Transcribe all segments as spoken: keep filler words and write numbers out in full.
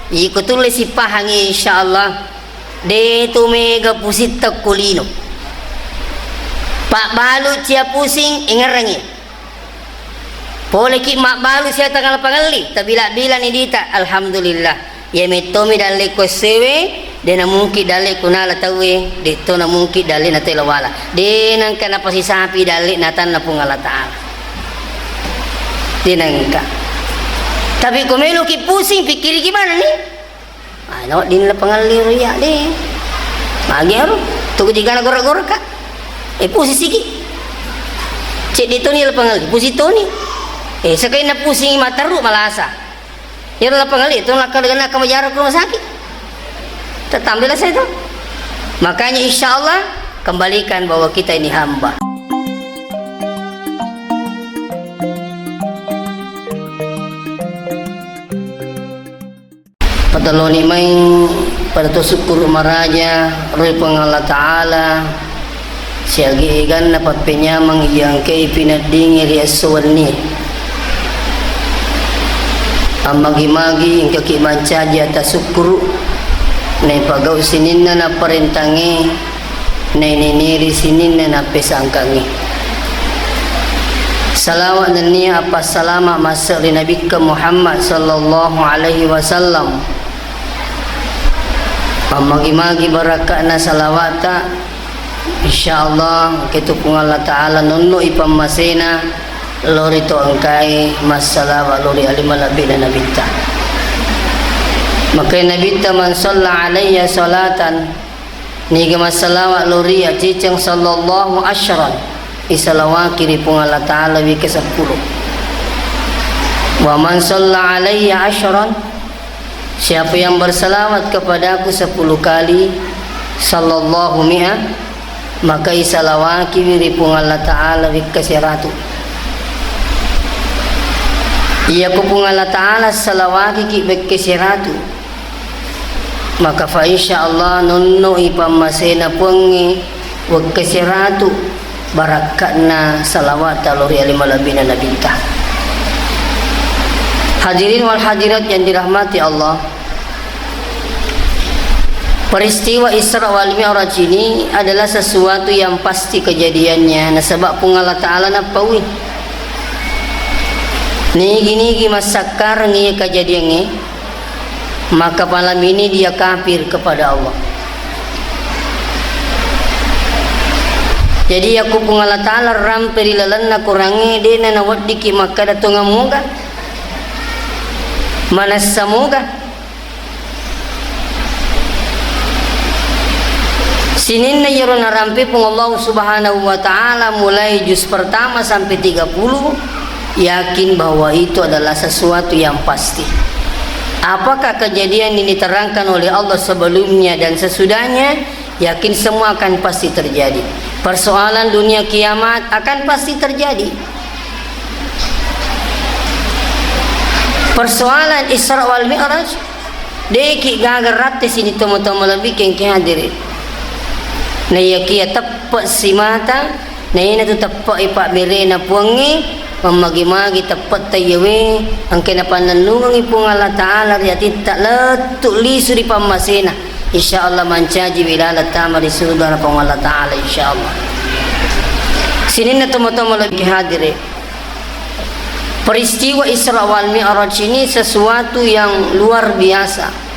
Iko tulle sipahangi, insyaallah. De tu mega pusitta ku lino. Pabbalu cia pusing, ingerangi. Poleki mabbalu sia tanggal pangelli, tabila-bila ni dita, alhamdulillah. Iya mettomi dalle ku essewe, de namungki dalle ku nala tauwe, de to namungki dalle na tela wala. De nangka napasisapi dalle natanna Puang Allah Ta'ala. De nangka. Tapi ko meloki pusing, pikkiriki manenni. Ah, nawedding la pangelli ro iya, de. Magi aro, tu jigana gora-gora ka. Eh, pusing siki. Cedde toni la pangelli, pusing toni. Eh, sekaina pusing materru malasa. Iyaro la pangelli, tu nakka degana ka majara ke rumah sakit. Tetambela saya tu. Makanya insya Allah kembalikan bahwa kita ini hamba. Patelloni mai pada to sukkuru maraja ri Puang Allah Ta'ala, siaga eganna pappenyameng iya engkai pineddingi ri esso wenni. Ammagi-magi engkaki mancaji ata sukkuru, naipagau sininna naparentangnge, naineneri sininna nappesangkangngi. Salawa nennia appassalama masse ri Nabikka Muhammad sallallahu alaihi wasallam. Mammagi-magi barakka'na salawata, insyaallah, engka tu Puang Allah Ta'ala nonno i pammasena lao ri to engkae massalawa lao ri ale malebbi'na Nabitta. Makkeda Nabitta, "Man shalla alayya salatan," niga massalawa lao ri iya ciceng, "sallallahu asyran," isalawaki ri Puang Allah Ta'ala wikka seppulo. "Wa man shalla alayya asyran," siapa yang bersalawat kepadaku sepuluh kali, "sallallahu mi'a," maka isalawakiwi ri Puang Allah Ta'ala wikka seratu. Iya ko Puang Allah Ta'ala salawakiki wekka seratu, maka fa insya Allah nonno i pammasena Puangnge wekka seratu barakka'na salawata lao ri ale malebbi'na Nabitta. Hadirin wal hadirat yang dirahmati Allah, peristiwa Isra wal Mi'raj ini adalah sesuatu yang pasti kejadiannya, nasaba Puang Allah Ta'ala nappaui. Nigi-nigi massakkareng iya kejadiangnge, maka malam ini dia kafir kepada Allah. Jadi, yakko Puang Allah Ta'ala rampe ri lalenna Korangnge, de'na naweddiki makkada tongeng moga, manessa moga. Sininna iyaro narampe Puang Allah Subhanahu wa Ta'ala, mulai juz pertama sampai tiga puluh, yakin bahwa itu adalah sesuatu yang pasti. Apakah kejadian yang diterangkan oleh Allah sebelumnya dan sesudahnya? Yakin semua akan pasti terjadi. Persoalan dunia kiamat akan pasti terjadi. Persoalan Isra wal Mi'raj, de'ki gaga ratte sining tomatoa malebbi engkae hadere. Naiyakia teppe simata, nainatu teppe'i pabberena Puangnge, mammagi-magi teppetta iyawe, engkae napannennungengngi Puang Allah Ta'ala ri atitta lettu lisu ri pammasena. Insya Allah mancaji wilala tama ri surgana Puang Allah Ta'ala, insya Allah. Sininna tomatoa malebbi hadire. Peristiwa Isra wal Mi'raj ini sesuatu yang luar biasa.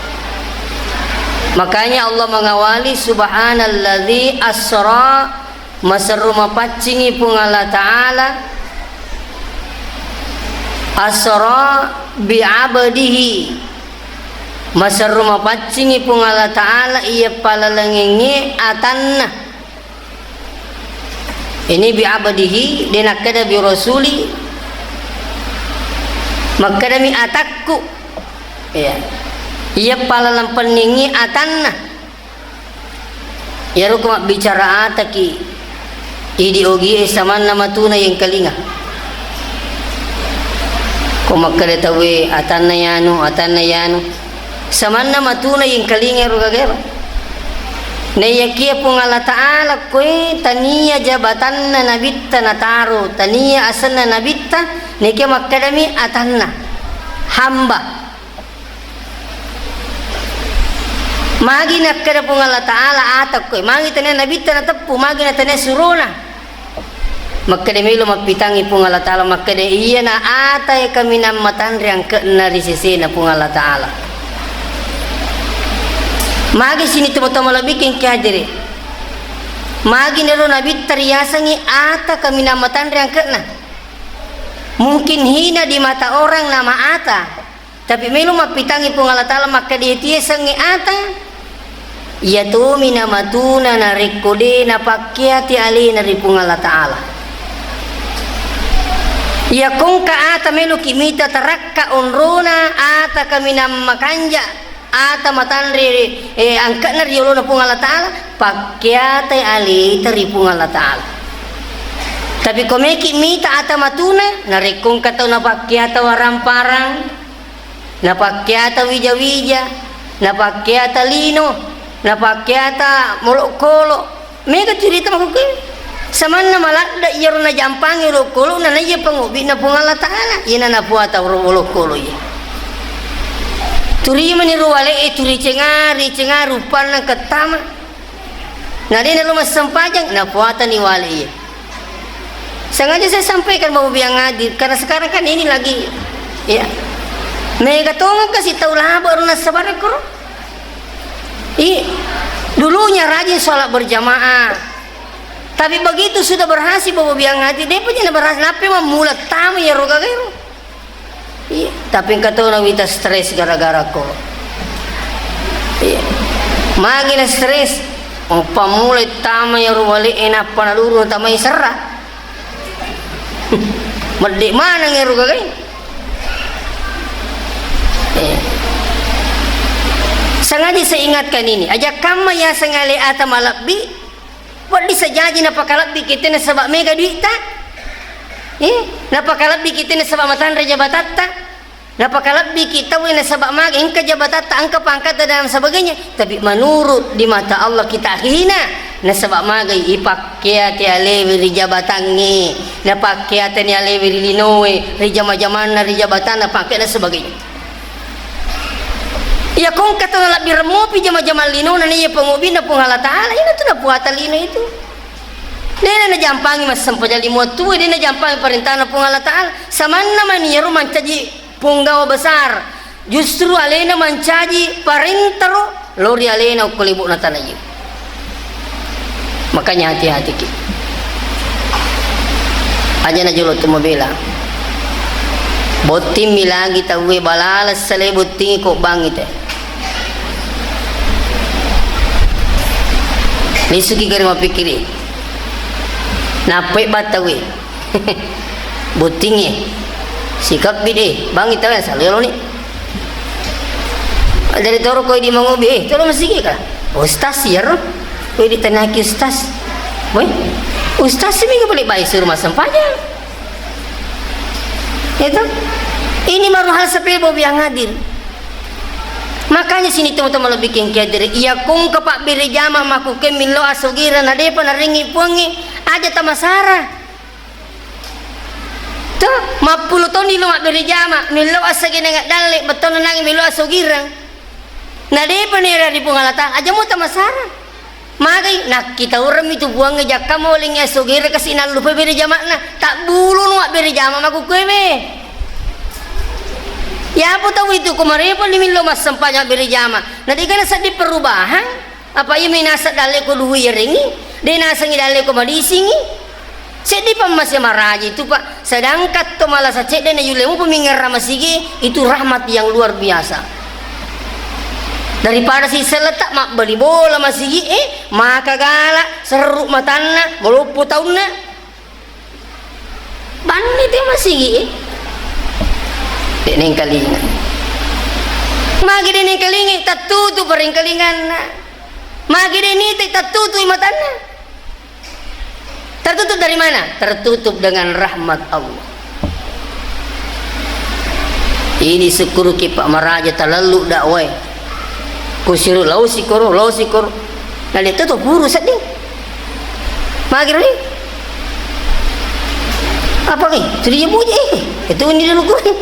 Makanya Allah mengawali, "Subhanalladzi asra," maserru mapaccingi Puang Allah Ta'ala, "asra bi abdihi," maserru mapaccingi Puang Allah Ta'ala iya palalengengnge atanna. Ini bi abdihi, de nakkeda bi rasuli, makkedami atakku. Iya. Iya palalempenningi atanna. Iyaro ko mabbicara ataki, idi ogie samanna matuna yengkalinga. Ko makkeda tauwe atanna yanu, atanna yanu. Samanna matuna yengkalinga ero gagero. Naiyakia Puang Allah Ta'ala koe tania jabatanna nabitta nataro, tania asenna nabitta, naikia makkedami atanna. Hamba. Magi nakkeda Puang Allah Ta'ala ata koe, magi tania nabitta nateppu, magi natania surona. Makkeda melo mappitangngi Puang Allah Ta'ala, makkeda iyana atae kaminang matanre angke'na ri sesena Puang Allah Ta'ala. Magi sini tomatoa malebbiku engka hadere. Magi nero nabitta riasengngi ata kaminang matanre angke'na. Mungkin hina di mata orang nama ata. Tapi melo mappitangngi Puang Allah Ta'ala makkeda, "Iye tiasengnge ata?" Iya tomi namatuna narekko de napakkeati alena ri Puang Allah Ta'ala. Iya kongka ata meloki mita tarakka onrona, ata kaminang makanja, ata matanre, eh, angke'na ri yolona Puang Allah Ta'ala, pakkeatai aleta ri Puang Allah Ta'ala. Tapi ko meki mita ata matuna, narekko engka tau napakkeata warang-parang, napakkeata wija-wija, napakkeata lino, napakkeata molokkolo. Mega cerita makkukue. Samanna maladde iyaro najampangi olokkolo na naiya pangobbi'na Puang Allah Ta'ala. Iyana napuata ro olokkolo iya. Turimani ro wale'e, turi cengari, cengari uppanna kettama. Na de nalo massempajang, napuatani wale iye. Sengaja saya sampaikan Bapak Biang Hadir, karena sekarang kan ini lagi, ya. Mega tongeng kasi tau labo ro nasabara koro. I, dulunya rajin sholat berjamaah. Tapi begitu sudah berhasil Bapak Biang Hadir, de punya berhasil, nape mammula tama ya roga gero. Iya, tapi engka tona wita stres gara-gara ko. Iya. Magi na stres, oh, pammulai tama iyaro wale'e nappa naluru tamai serra. Medde maneng ero gagai. Iya. Sengaja saya ingatkan ini, aja kamma yaseng ale ata malebbi, Wedding sajaji napakalebbi kita nasaba mega duitta. Eh, napakalebbi kita nasaba matanre jabatatta. Napakalebbi kita we nasaba maga engka jabatatta, engka pangkatta dan sebagainya. Tapi menurut di mata Allah kita hina nasaba magai ipakkeati alewe ri jabatangnge, napakkeatani alewe ri linoe, ri jama-jamanna, ri jabatanna, pangkat dan sebagainya. Iya kongka tau nalabbireng mopi jama-jamang linona naiya pangobinna Puang Allah Ta'ala, iyana tu napuata lino itu. Dena najampangi massempajang lima wattu, dena najampangi parentana Puang Allah Ta'ala. Samanna mani iyaro mancaji punggawa besar, justru alena mancaji parentaro lao ri alena okko lebo'na tana iye. Makanya hati-hatiki. Aja na jolo tu mabela. Botting mi lagi tauwe balala sale botting ko bangi te. Lisuki gare mapikkiri. Nappai battauwe. Bottingnge. Sikabbi de, bangi tauwe sale loni. Dari toro koi di mangobi, eh, tolo masigi ka? Ustaz iyaro. Koi di tanaki ustaz. Woi, ustaz mi ga boleh bayi suruh masempajang. Itu. Ini baru hal sepele bobi yang hadir. Makanya sini teman-teman lebih kengki hadir. Iya kong ke pak bere jama maku ke milo asogirang na depa naringi puangi aja tamasara. To, mappulo taunni lo mabbere jama, millau assageneng dalle, bettuanna nangi millau asogirang. Na depa nera ri Puang Allah Ta'ala, aja muta masara. Magai, nakkitaureng mi tu Puangnge jakka molengngi asogirang kasi nallupai bere jama'na. Tabbulunu mabbere jama makkukkuewe. Yapo tau itu ko marepa ni millau massempajang mabbere jama. Na degana sedding perubahan. Apa iya mi naseng dalle ko duhu iyarengngi? De nasengngi dalle ko madisingngi? Seddi pammase maraja itu, Pak. Sedangkan to malasa cedde na yulle mupa mingerra masigi, itu rahmat yang luar biasa. Daripada siselletta mabbali bola masigi, eh, maka gala, serru matanna, maloppo taunna. Banni te masigi, eh. De nengkalinga. Magi de nengkalinga, tattutu parengkalinganna. Magi de nite, tattutu matanna. Tertutup dari mana? Tertutup dengan rahmat Allah. Ini sukkuruki Pak Maraja talallu dakwai. Kusiru lausi koro, lausi koro. Na de tutup puru sedding. Magi ri? Apa ni? Tuli muji. Itu ini dulu kuri.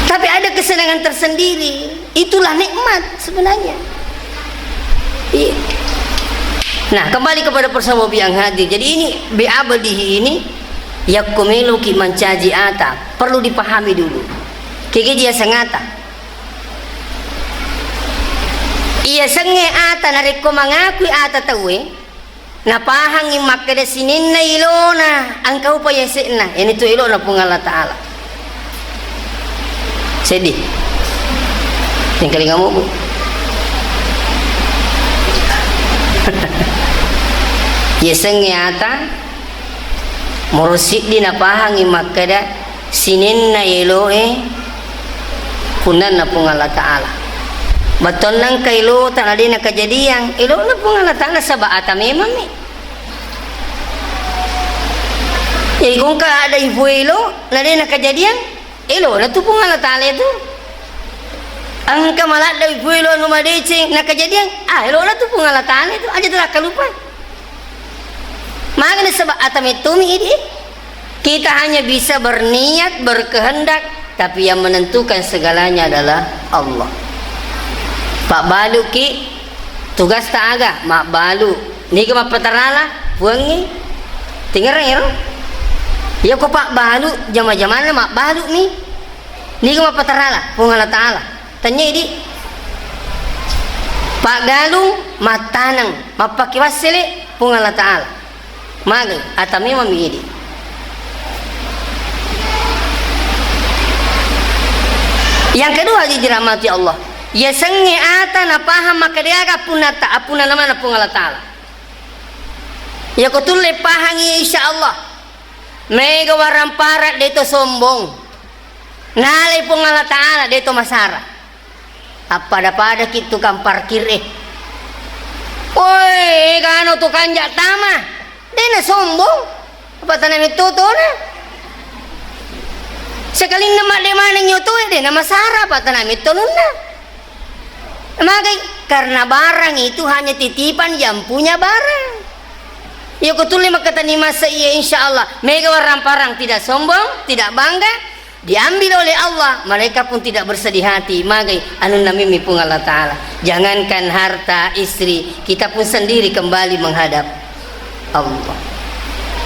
Tapi ada kes- kesenangan tersendiri. Itulah nikmat sebenarnya. Iya. Nah, kembali kepada persoalan yang hadir. Jadi ini bi abdihi ini, yakko meloki mancaji ata, perlu dipahami dulu. Kege dia sengata. Iya senge ata narekko mangakui ata tauwe, napahangngi makkeda sininna ilona, engka upa yase'na, iyanatu ilona Puang Allah Ta'ala. Sedih. Yang kali kamu, Bu. Yasengnge ata, moro siddi napahangngi makkeda, sininna eloe punnanna Puang Allah Ta'ala. Bettuanna engka elota na de nakajadiang, elona Puang Allah Ta'ala saba ata memammi. Jadi ko engka ada ibu elo na de nakajadiang, elona tu Puang Allah Ta'ala itu. Engka maladda ibu elo anu madeceng nakajadiang, ah, elona tu Puang Allah Ta'ala itu. Aja tu lakkalupa. Magana saba ata mettomi idi. Kita hanya bisa berniat, berkehendak, tapi yang menentukan segalanya adalah Allah. Pabbaluki tugasta aga, mabbalu. Niga mappatarala, Puangngi. Tingerang ero? Iya ko pabbalu, jama-jamanna mabbalu mi. Niga mappatarala, Puang Allah Ta'ala. Tanya idi. Paggalung, mattaneng, mappake wassele, Puang Allah Ta'ala. Magai, ata memang mi idi. Yang kedua, hadirin dirahmati Allah. Yasengnge ata napahang makkedaga appunnata, appunna namana Puang Allah Ta'ala. Yako tulle pahangi, insya Allah. Mega warang parak deto sombong. Nalai Puang Allah Ta'ala deto masara. Appada-pada ki tukang parkir e. Woi, gano tukang jak tama. Dena sombong. Apa tanah metto tona. Sekalinna madde maneng nyoto e, dena masara apa tanah metto nunna. Magai, karena barang itu hanya titipan yang punya barang. Iya ko tulle makkatani masa iya, insya Allah. Mega warang parang tidak sombong, tidak bangga. Diambil oleh Allah, mereka pun tidak bersedih hati. Magai, anunna mimmi Puang Allah Ta'ala. Jangankan harta, istri, kita pun sendiri kembali menghadap Allah.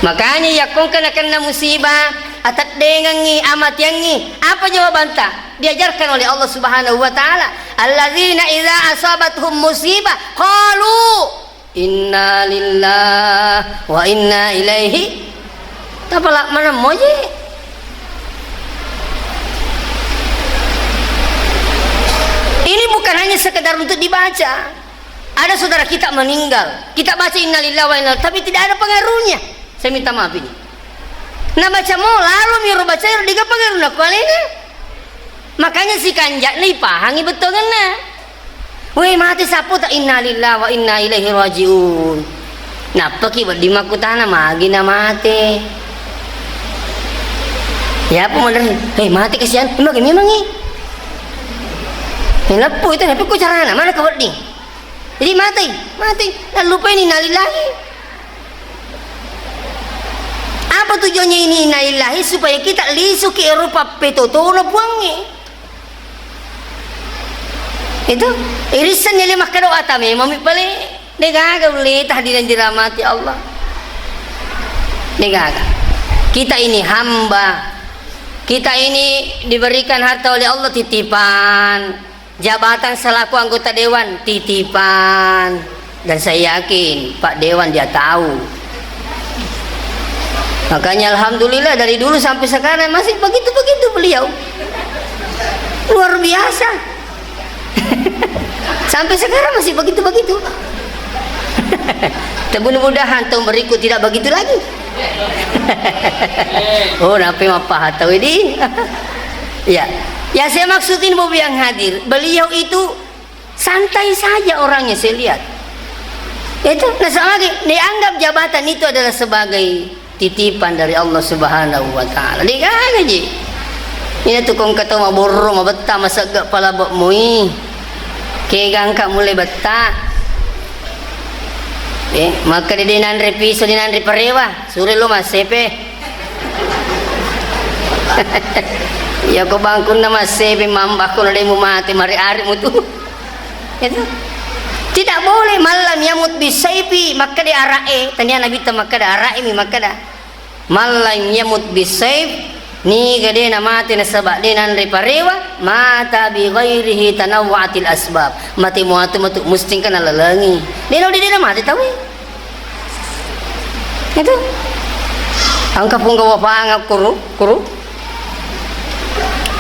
Makanya, yakkongka nakenna musibah, ateddengengngi, amatiangngi, apa jawabanta? Diajarkan oleh Allah Subhanahu wa Ta'ala, "Alladzina idza asabatuhum musibah qalu inna lillahi wa inna ilaihi." Tapala mana moje? Ini bukan hanya sekedar untuk dibaca. Ada saudara kita meninggal, kita baca innalillahi wa inna, tapi tidak ada pengaruhnya. Saya minta maaf ini. Nah, baca mo, lalu miro baca, ero dega pengaruhna ku alena. Makanya si kanja'na ipahangi bettuangenna. Weh, mate sappo ta, innalillahi wa inna ilaihi rajiun. Nappaki wedding makkutana, magi na mate? Ya apa modern? Hei, mate kasihan. Magi memangi? Nappu itu, nappu carana, mana ka wedding? Jadi matei, matei. Nallupai ni innalillahi. Apa tujuannya ini innalillahi? Supaya kita lisuki rupa petotona Puangnge. Itu, irissenni le makkeda ata memang mi pale. Degaga ulle, hadirin dirahmati Allah. Degaga. Kita ini hamba. Kita ini diberikan harta oleh Allah titipan. Jabatan selaku anggota dewan titipan, dan saya yakin Pak Dewan dia tahu. Makanya alhamdulillah dari dulu sampai sekarang masih begitu-begitu beliau. Luar biasa. Sampai sekarang masih begitu-begitu. Tapi mudah-mudahan tahun berikut tidak begitu lagi. Oh, nape mappaha tau ini? Ya. Yang saya maksud ini, Bapak yang hadir, beliau itu santai saja orangnya, saya lihat. Itu, nasaba magi, dianggap jabatan itu adalah sebagai titipan dari Allah Subhanahu wa Ta'ala. Degaga ji. Ina tu kong kato maborro, mabetta, masegga pala bak mui. Kega engka mulai betta. Eh, maka dia nanre piso, dia nanre parewa. Sure lo masepe. Iya ko bangkunna massepe mamba ko na de' mumate, mare-are mutu. Itu. Tidak boleh, "Man lam yamut bisaifi," makkeda ara'e, tania Nabitta makkeda, ara'e mi makkeda, "Man lam yamut bisaif," niga de' namate nasaba de' nanre parewa, "mata bi ghairihi tanawwa'atil asbab." Mate muatu matu, musti engka nalalengi. De' na de' namate tauwe. Itu. Engka punggawa panga kuru, kuru.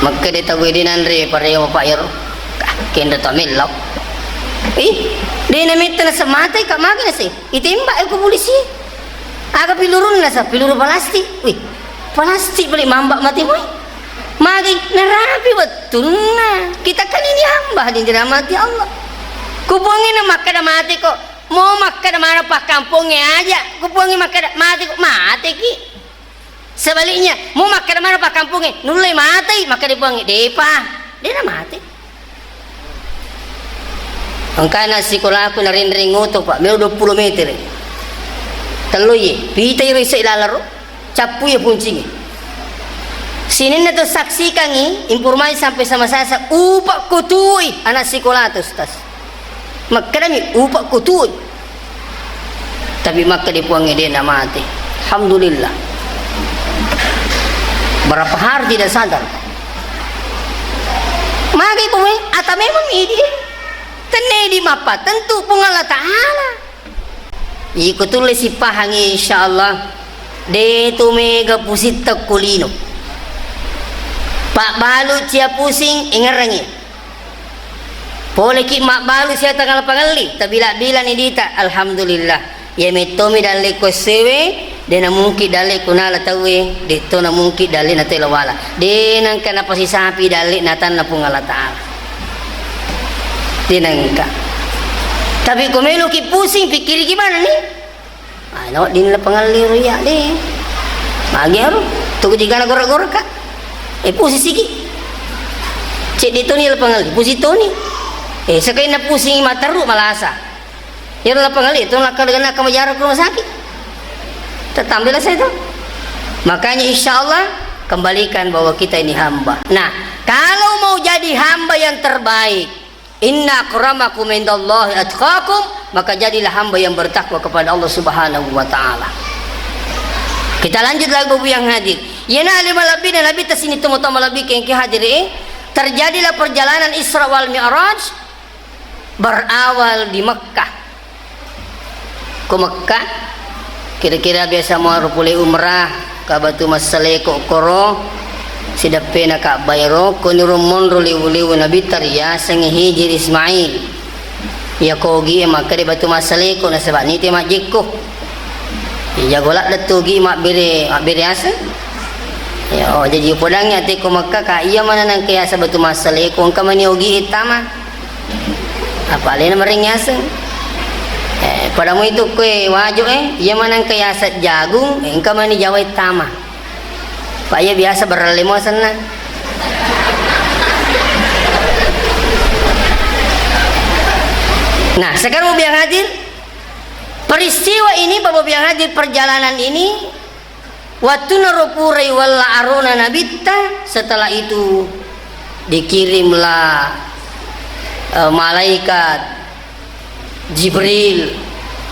Makkeda tauwe de' nanre parewa, Pak, iyaro. Kah, kenre to mellau. Ih, de' nametta nasaba mate ka, magi nase? Itembak ko polisi. Aga pelurunna sa, peluru plastik. Wih, plastik balik mamba mate moi. Magi narapi wettunna. Kita kan ini hamba, hadirin dirahmati Allah. Ku puangnge na makkeda mate ko. Mo makkeda maneng pakkampongnge aja, ku puangnge makkeda mate ko, mate ki. Sebaliknya, mo makkeda maneng pakkampongnge, nulle matei, makkeda puangnge, de'pa, de' namate. Engkana sikolaku narenreng oto, Pak, melo dua puluh meter. Tello ye, pita iro isse lalaro. Cappu iya puncingi. Sininna to saksikangi, informasi sampai sama saya, sa-, upa' ko tuoi anak sikola to, Ustaz. Makkedami, upa' ko tuoi. Tapi makkeda puangnge de' namate. Alhamdulillah. Berapa hari tidak sadar. Magai pemai, ata memang idi. Tenne idi mappa, tentu Puang Allah Ta'ala. Iko tulle sipahangi, insyaallah, de' tu mega pusitta ko lino. Pabbalu cia pusing, ingerangi. Poleki mabbalu sia tanggal pangelli, tabila-bila ni dita, alhamdulillah. Iya mettomi dalle ko essewe, de' namungki dalle ko nala tauwe, de' to namungki dalle na telo wala. De' nengka napasisapi dalle natanna Puang Allah Ta'ala. De' nengka. Tapi ko meloki pusing, pikkiriki maneng ni. Ah, nawedding lapangalli ro iya de'. Magi aro, tu jigana gora-gora ka. Eh, pusisiki. Cedde' toni lapangalli, pusi toni. Eh, sakainna pusi materru malasa. Iyaro lapangalli tu nakka dengan nakka majara ke rumah sakit. Tetambela saya tu. Makanya insya Allah kembalikan bahwa kita ini hamba. Nah, kalau mau jadi hamba yang terbaik, "Inna akramakum indallahi atqakum," maka jadilah hamba yang bertakwa kepada Allah Subhanahu wa Ta'ala. Kita lanjut lagi, Bapak yang hadir. Iyana ale malebbina Nabitta sining tomatoa malebbi engka hadir, eh. Terjadilah perjalanan Isra wal Mi'raj berawal di Mekkah. Ko Mekkah, kira-kira biasa muaro pole umrah, ka Batu Massaleko koro, sideppena Ka'bah ero, koniro monro liwu-liwu Nabitta riasengngi Hijir Ismail. Iya ko ogi e makkeda Batu Massaleko nasaba nite majjekko. Iya jago ladde tu ogi mabbere, mabbere aseng. Ya, oh, jaji upodangngi ate ko Mekkah, ka iya mana nangka yaseng Batu Massaleko, engka mani ogi e tama. Apa alena marengngi aseng? Eh, pada mu itu kue wajo, eh, iya maneng ke yaseng jagung, eh, engka mani jawa tama. Pak, iya biasa beralle mo asenna. Nah, sekarang Bapak yang hadir, peristiwa ini, Bapak yang hadir, perjalanan ini, wattunaro purai wella arona Nabitta, setelah itu dikirimlah, eh, malaikat Jibril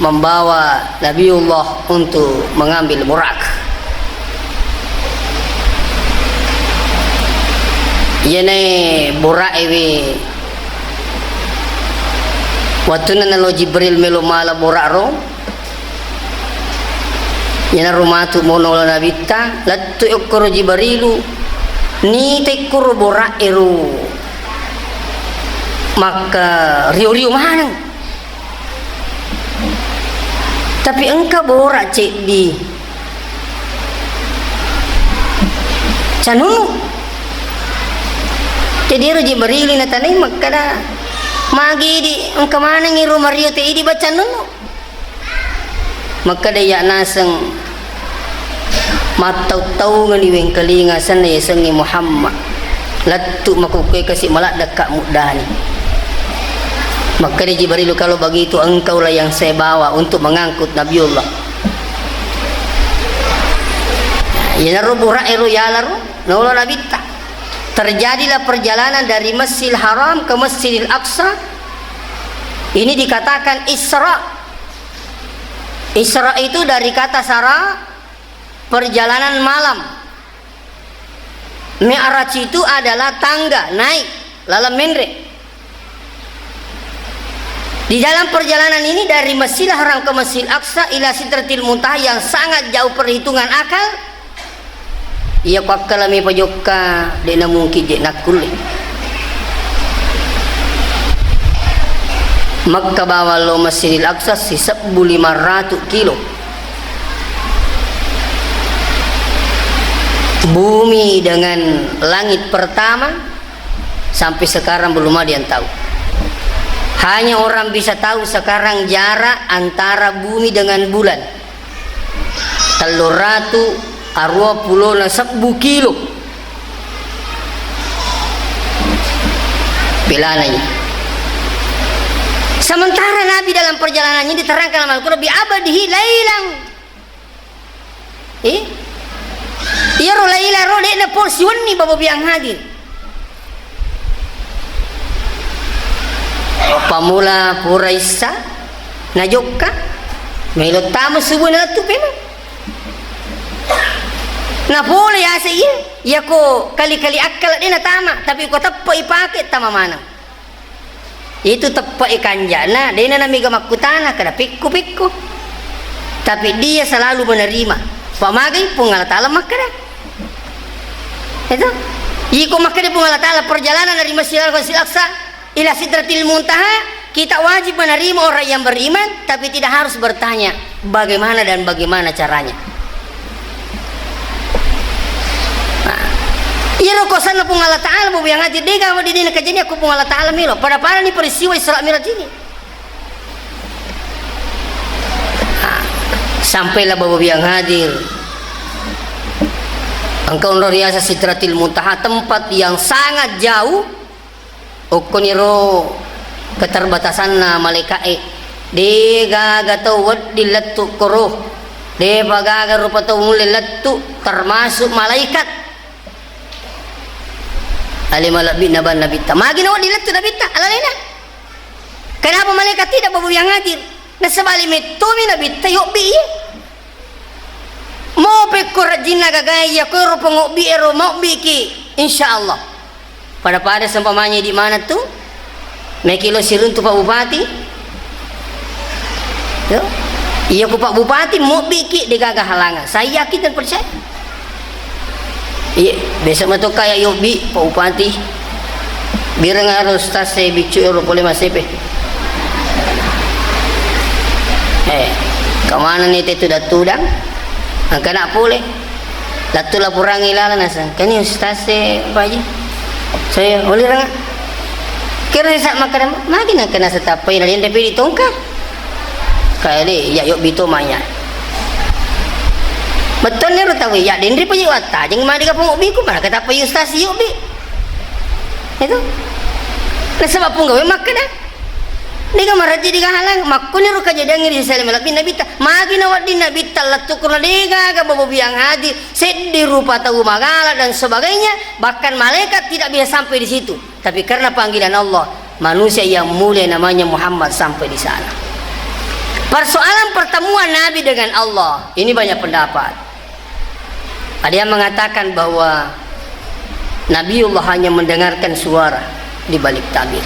membawa Nabiullah untuk mengambil Burak. Iyanae Burak ewe, wattunna nalo Jibril melo mala Burak ro, iyanaro matu mono la Nabitta, lettu okkoro Jibrilu, nite koro Burak ero makka rio-rio maneng. Tapi engka Burak ceddi canunu. Jadi ero Jibril natanai makkada, "Magi idi engka maneng iro mario te idi baca nunu?" Makkada iya naseng, "Mattau-taungani wengkalinga asenna yasengnge Muhammad. Lettu makukkue kasi maladde ka muddani." Makkada Jibril, "Kalau begitu engkaulah yang saya bawa untuk mengangkut Nabiullah." Iyanaro Burak ero yalaro, naolo Nabitta. Terjadilah perjalanan dari Masjidil Haram ke Masjidil Aqsa. Ini dikatakan Isra. Isra itu dari kata sara, perjalanan malam. Mi'raj itu adalah tangga naik, laleng menre. Di dalam perjalanan ini dari Masjidil Haram ke Masjidil Aqsa ila Sidratil Muntaha yang sangat jauh perhitungan akal, iya ko akkala mi pajokka, de' namungkin je' nakkulle. Mekka bawang lao Masjidil Aqsa sisebbu lima ratu kilo. Bumi dengan langit pertama sampai sekarang belum ada yang tahu. Hanya orang bisa tahu sekarang jarak antara bumi dengan bulan. Tellu ratu arua pulona sebbu kilo. Pilanai. Sementara Nabi dalam perjalanannya diterangkan dalam Al-Quran, "Bi abadihi lailang." Eh? Iyaro laila ro de'na pol siwenni, Bapak Biang hadir. Pamula pura issa, najokka, melo tama subuh nalettu pemeng. Napole yase iya, iyako kali-kali akkala de' natama, tapi ko teppa ipake tama maneng. Itu teppa ikanjana, de' na namiga makkutana, kada pikku-pikku. Tapi dia selalu menerima. Pamagai Puang Allah Ta'ala makkeda. Itu. Iko makkeda Puang Allah Ta'ala, perjalanan dari Masjidil Aqsa ila Sidratil Muntaha, kita wajib menerima orang yang beriman, tapi tidak harus bertanya bagaimana dan bagaimana caranya. Nah, iyaro kosanna Puang Allah Ta'ala, Bapak Biang hadir, de' gaga wedding nakajanji ko Puang Allah Ta'ala melo. Pada-pada ni peristiwa Isra Mi'raj ini. Nah, sampailah Bapak Biang hadir. Engka onro riaseng Sidratil Muntaha, tempat yang sangat jauh. Okkoniro keterbatasanna malaika'e. De' gaga tau wedding lettu koro. De'pa gaga rupa tau mulle lettu, termasuk malaikat. Ale malebbi'na bang Nabitta. Magi nawedding lettu Nabitta? Alalena. Kenapa malaikat tidak, Bapak Biang hadir? Nasaba ale mettomi Nabitta yobbi. Mo pekko rajinna gagae, iya ko ero pengobbi ero, maobbiki, insya Allah. Pada-pada seumpamanya di mana tu? Meki lo siruntu Pak Bupati. Yo. Iya ko Pak Bupati, mobbiki, de' gaga halangan. Saya yakin dan percaya. Iya, besok metu kaya yobbi, Pak Bupati. Bireng aro ustaz e biccu ero pole masepe. Eh, kemana ni te tudang-tudang? Engka na pole. Lettu laporangi laleng naseng. Kani ustaz e, Pak Haji. Saya, oli ranga. Kira sa makkeda, magi nengka nasatappai na denre pedi tongka. Kaya de', iya yobbi to manya. Bettuanna ero tau, iya denre pa yobbi wattajeng, magi kapang obbiku, mana katappai ustaz yobbi. Itu. Nasaba punggawe makkeda. De'ga marejji, de'ga halang, makkoniro kajadiangnge ri sesele malebbi Nabitta. Magi nawedding Nabitta lettu koro, de'gaga Bapak Biang hadir, seddi rupa tau magala dan sebagainya, bahkan malaikat tidak bisa sampai di situ. Tapi karena panggilan Allah, manusia yang mulia namanya Muhammad sampai di sana. Persoalan pertemuan Nabi dengan Allah, ini banyak pendapat. Ada yang mengatakan bahwa Nabiullah hanya mendengarkan suara di balik tabir.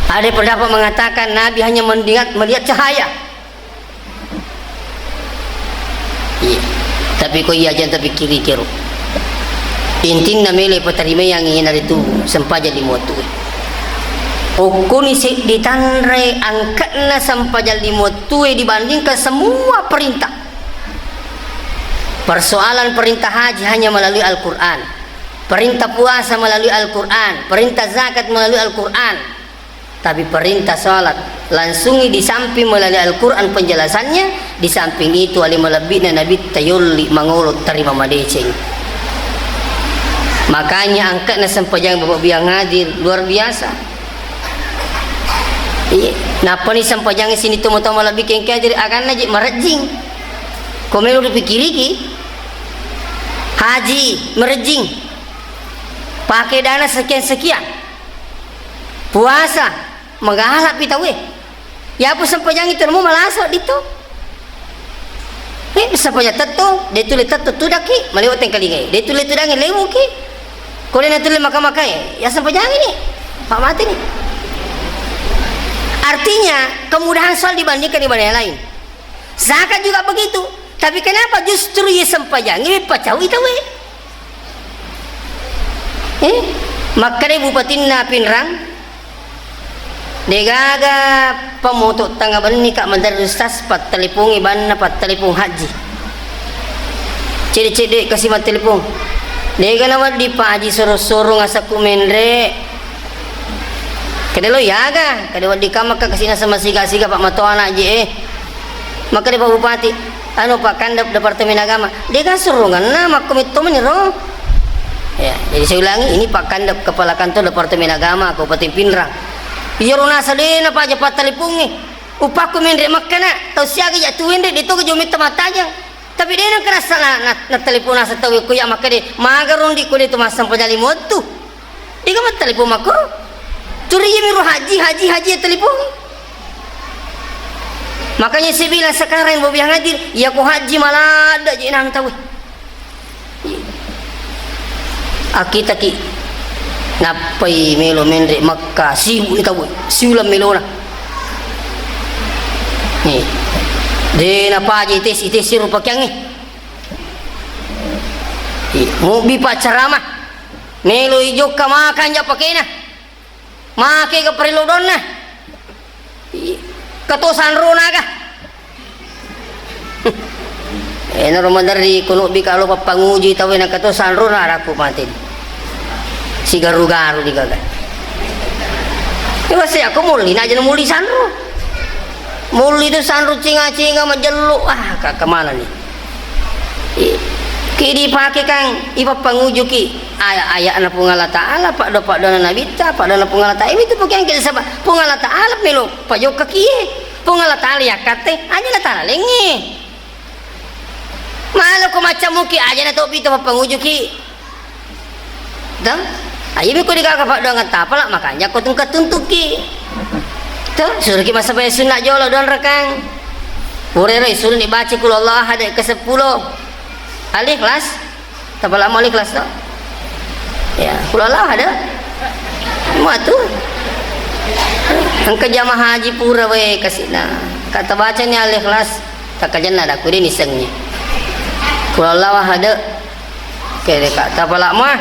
Ada pendapat mengatakan Nabi hanya mendengar, melihat cahaya. Iya. Tapi ko iya, aja' tapikkiri kero. Intinna melo ipatarimai yang iyanaritu sempajang lima wattue. Okkoni seddi tanre angka'na sempajang lima wattue dibandingkan semua perintah. Persoalan perintah haji hanya melalui Al-Quran. Perintah puasa melalui Al-Quran. Perintah zakat melalui Al-Quran. Tapi perintah salat langsungi di samping melalui Al-Quran penjelasannya, di samping itu ale malebbi'na Nabitta yolli mangolo tarima madeceng. Makanya angka'na sempajang Bapak Biang hadir luar biasa. Iya, nappani sempajang sini tomatoa malebbi kengke hadir aganna je marejjing. Ko melo ripikiriki, haji marejjing. Pake dana sekian-sekian. Puasa, magala pi tauwe. Yapo sempajangi tu namo malasa ditto. Eh, sempajang tetto, de tulle tetto tudakki, malewa tengkalingai. De tulle tudangi lewuki. Ko de na tulle maka-makai, ya sempajangi ni. Pak mati ni. Artinya, kemudahan soal dibandingkan ibadah yang lain. Zakat juga begitu. Tapi kenapa justru ye sempajangi pacau itawe? Eh, makkeda bupatinna Pinrang, degaga pamoto tengnga benni ka maderri ustaz, pattelepongi banna, pattelepong haji. Cedde-cedde kasi mattelepong. Dega nawedding Pak Haji soro-soro ngasakku menre. Kede lo yaga, kede wedding kamaka kasina sama siga-siga Pak Matoa na je eh. Makkeda Pak Bupati, anu, Pak Kandep Departemen Agama, dega surunganna makko mitto meniro. Ya, jadi saya ulangi, ini Pak Kandep Kepala Kantor Departemen Agama Kabupaten Pinrang. Iyaro nasa dena paja pattelepongi. Upakku menre makkana, tau siaga ja tuwenre, de toga jo metta mattajang. Tapi de nengka rasa na, na, na telepon nasa tau ko ya makkede, maga rondi ko de tu massempajang lima wettu. Dega mattelepon makkoro. Turi iyami ro haji, haji, haji ya telepon. Makanya saya bilang sekarang yang Bobi yang hadir, ya ko haji maladda je nang tau. Akitaki nappai melo menre Makka, sibuk ni tau, siulang melona. Ni. De napaja ites, ites rupa kiangi. Mubbi paccarama. Melo ijokka makanja pakena. Make ga parellu donna. Kato sanro naga. Eh, naro maderri kono bi kalo pappanguji tau na kato sanro na raku mati. Sigaru-garu digaga. Iwase aku muli na aja muli sanro. Muli tu sanro cinga-cinga majellu. Ah, ka kemana ni? I-, ki dipake kang, ipappangujuki aya-aya'na Puang Allah Ta'ala, paddo-paddona Nabitta, paddona Puang Allah Ta'ala, itu pakeang kita sebab Puang Allah Ta'ala melo pajokka kie, Puang Allah Ta'ala yakkatte, aja na tala lengnge. Malo ko macca muki, aja na topi to pappangujuki. To? Ayo mi ko digaga paddoangeng tapala, makanja ko tungka tuntuki. To? Suruki massempajang sunna jolo dua rakang. Purero suruh ni baca kul Allah ahad ke sepuluh. Al-Ikhlas. Tapala mau Al-Ikhlas to? Ya, kul Allah ahad. Matu. Engka jamaah haji pura we kasina. Kata baca ni Al-Ikhlas. Takkajanna da kuri ni sengi. Kul Allah ahad. Kede ka tapala ma.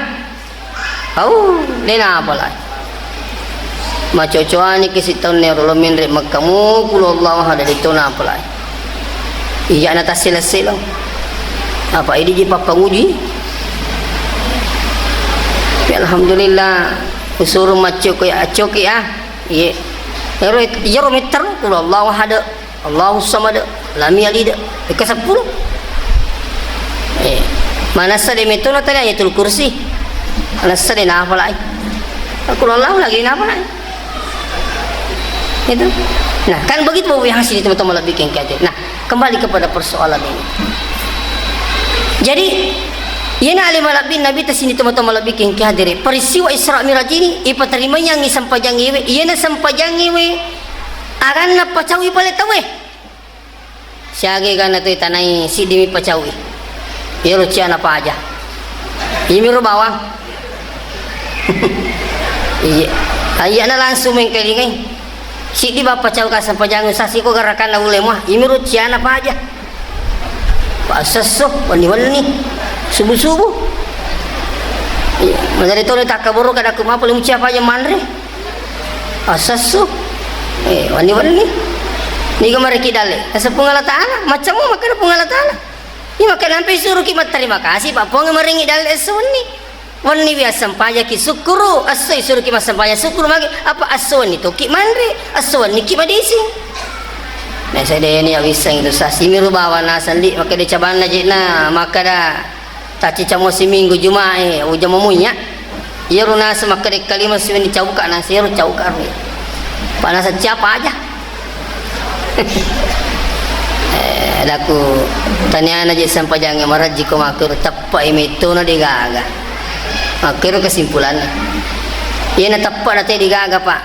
Au, de napalai. Macocoani ke sitaunna ero lo menre Mekka mu, kul Allahu ahad, de to napalai. Iya na tasselo-selo. Apa idi ji pappanguji? Ya, alhamdulillah, usuru macco ko ya accoki ah. Iye. Ero, iyaro mettero, kul Allahu ahad. Allahu samad, lam yalid, ke sepuluh. Eh, manessa de metto na tadi Ayatul Kursi. Manessa de nafalai. Kul Allahu lagi nafalai. Itu. Nah, kan begitu Bapak yang sini teman-teman lebih kengkete. Nah, kembali kepada persoalan ini. Jadi, iyana ale malebbi Nabi ta sini teman-teman lebih kengke hadere. Peristiwa Isra Miraj ini, ipaterima yang sempajangiwe, iyana sempajangiwe, aganna pacawi pale tawe. Siaga egana tu tanai siddi mi pacaui. Iyaro ciana paja. Imiro bawang. Iya. Ayyana langsung mengkalingai. Siddi bappa cau ka sempajangnge sasi ko garakanna ulai mua. Imiro ciana paja. Passesso, wenni-wenni. Subuh-subuh. Iya. Magari tole takkaboro kada ku mapa limu cia paja manre. Asessu. Eh, wenni-wenni. Niga mareki dalle. Asa Puang Allah Ta'ala. Macammu makkeda Puang Allah Ta'ala. Iya, makkeda nampe suruki matterima kasih, Pak Puang, maringi dalle esso wenni. Wenni wi assempajaki sukkuru, esso isuruki massempajang sukkuru magi, apa esso wenni toki manre, esso wenni ki madising. Nah, saya deni ya wiseng itu sasimi rubawa nasandi, makkeda cabanna jena, makkeda Tacicamo siminggu Jumae, ujama munya. Iyaro nasa makkeda kalima siwenni cauka nasa iyaro cauka ro. Panasa siapa aja. Eh, daku taniana je sempajangnge marajji ko makkero teppai mettona degaga. Makkero kesimpulanna. Iyena teppe' na te degaga, Pak.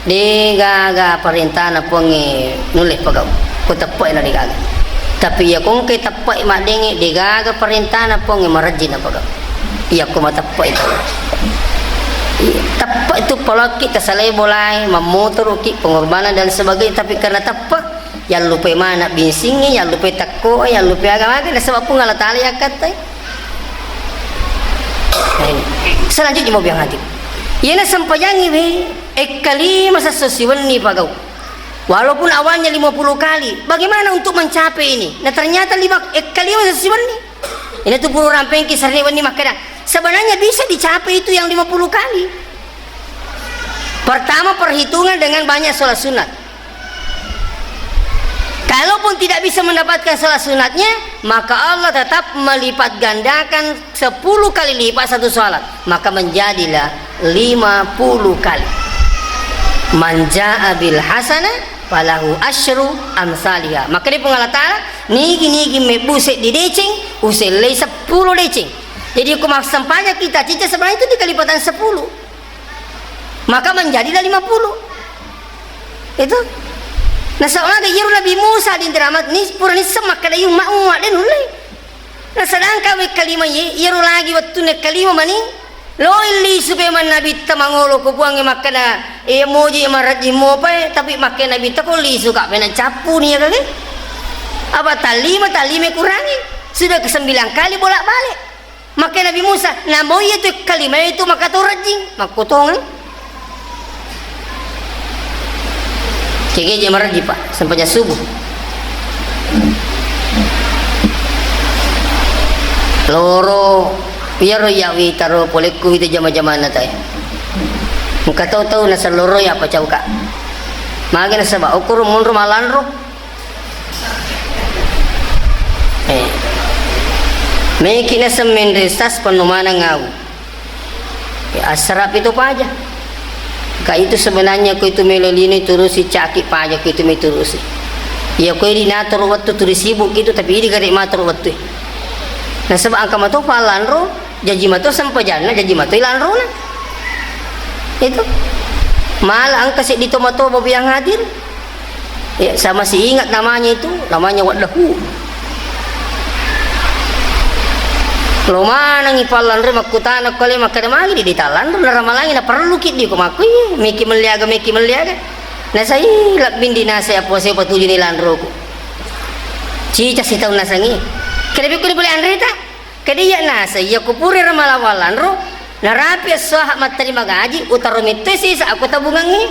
Degaga parentana Puangnge nulle pagau. Ko teppe' na degaga. Tapi iya ko engka teppe' maddengnge, degaga parentana Puangnge marejji na pagau. Iya ko mateppe' itu. Iya, teppe' itu polokki tasalai bolae, mammotoroki, pengorbanan dan sebagainya, tapi karena teppe', yallupai mana' bensingnge, yallupai tekko'e, yallupai aga-aga, nasaba Puang Allah Taala yakkattai. Nah, ini. Selanjutnya mau biang hati. Iyena sempajangngi we, ekkalima sesso siwenni pagau. Walaupun awalnya lima puluh kali, bagaimana untuk mencapai ini? Nah, ternyata lima, ekkalima sesso siwenni. Ini tu puru rampengki serni wenni makkeda. Sebenarnya bisa dicapai itu yang lima puluh kali. Pertama, perhitungan dengan banyak sholat sunat. Kalaupun tidak bisa mendapatkan sholat sunatnya, maka Allah tetap melipat gandakan sepuluh kali lipat satu sholat. Maka menjadilah lima puluh kali. Man jaa bil hasanah falahu asyru amsaliha. Maka di Puang Allah Taala, nigi-nigi mebbu seddi deceng, usellei sepuluh deceng. Jadi, ko massempajang kita cica sebenarnya itu di kalipatan sepuluh. Maka menjadilah lima puluh. Itu. Nasaba aga iyaro Nabi Musa di drama ni pura nisseng makkeda, "Yu, ma-, uwa, de nulle." Nah, sedangkan wekkalima ye, iyaro lagi wettunna kalima mani, loi lisu pe man Nabitta mangolo ko Puangnge makkeda, "E, moji marajji mopae," tapi makkeda Nabitta, "Ko lisu ka pena cappuni ya kage?" Apa tallima, tallima kurangi. Sudah kesembilan kali bolak-balik. Makkeda Nabi Musa, "Namo iya tu kalima itu maka to rajjing." Makkotongeng. Kege je marajji, Pak, sempajang subuh. Loro, iyaro iya witaro polekku wita jama-jamanna tae. Engka tau-tau nasalloro ya apa cauka. Mage nasaba okoro monro malanro. Eh. Meki naseng menre sas penno maneng au. Ya, assarapi to paja. Ka itu sebenarnya ko itu melo lino turusi caki paja ko itu me turusi. Ya ko idi natoro wettu turi sibuk gitu, tapi idi gare matoro wettu. Nasaba engka mato palanro, jaji mato sempajanna, jaji mato ilanrona. Itu. Malah engka seddi to mato bobi yang hadir. Ya, saya masih ingat namanya itu, namanya Waddahu. Lo manengi pallanre makkutana kale makkeda magi di ditalanro na ramalangi na perlu ki di ko makku, iya, meki melliaga, meki melliaga. Nasai labbing dinasai apa saya patuju ni lanroku. Cica sitaun nasangi. Kede bikku ni boleh anreta? Kede iya nasai, iya kupure ramalawa lanro, narapi essoha matterima gaji, utaro metto sisa aku tabungangi.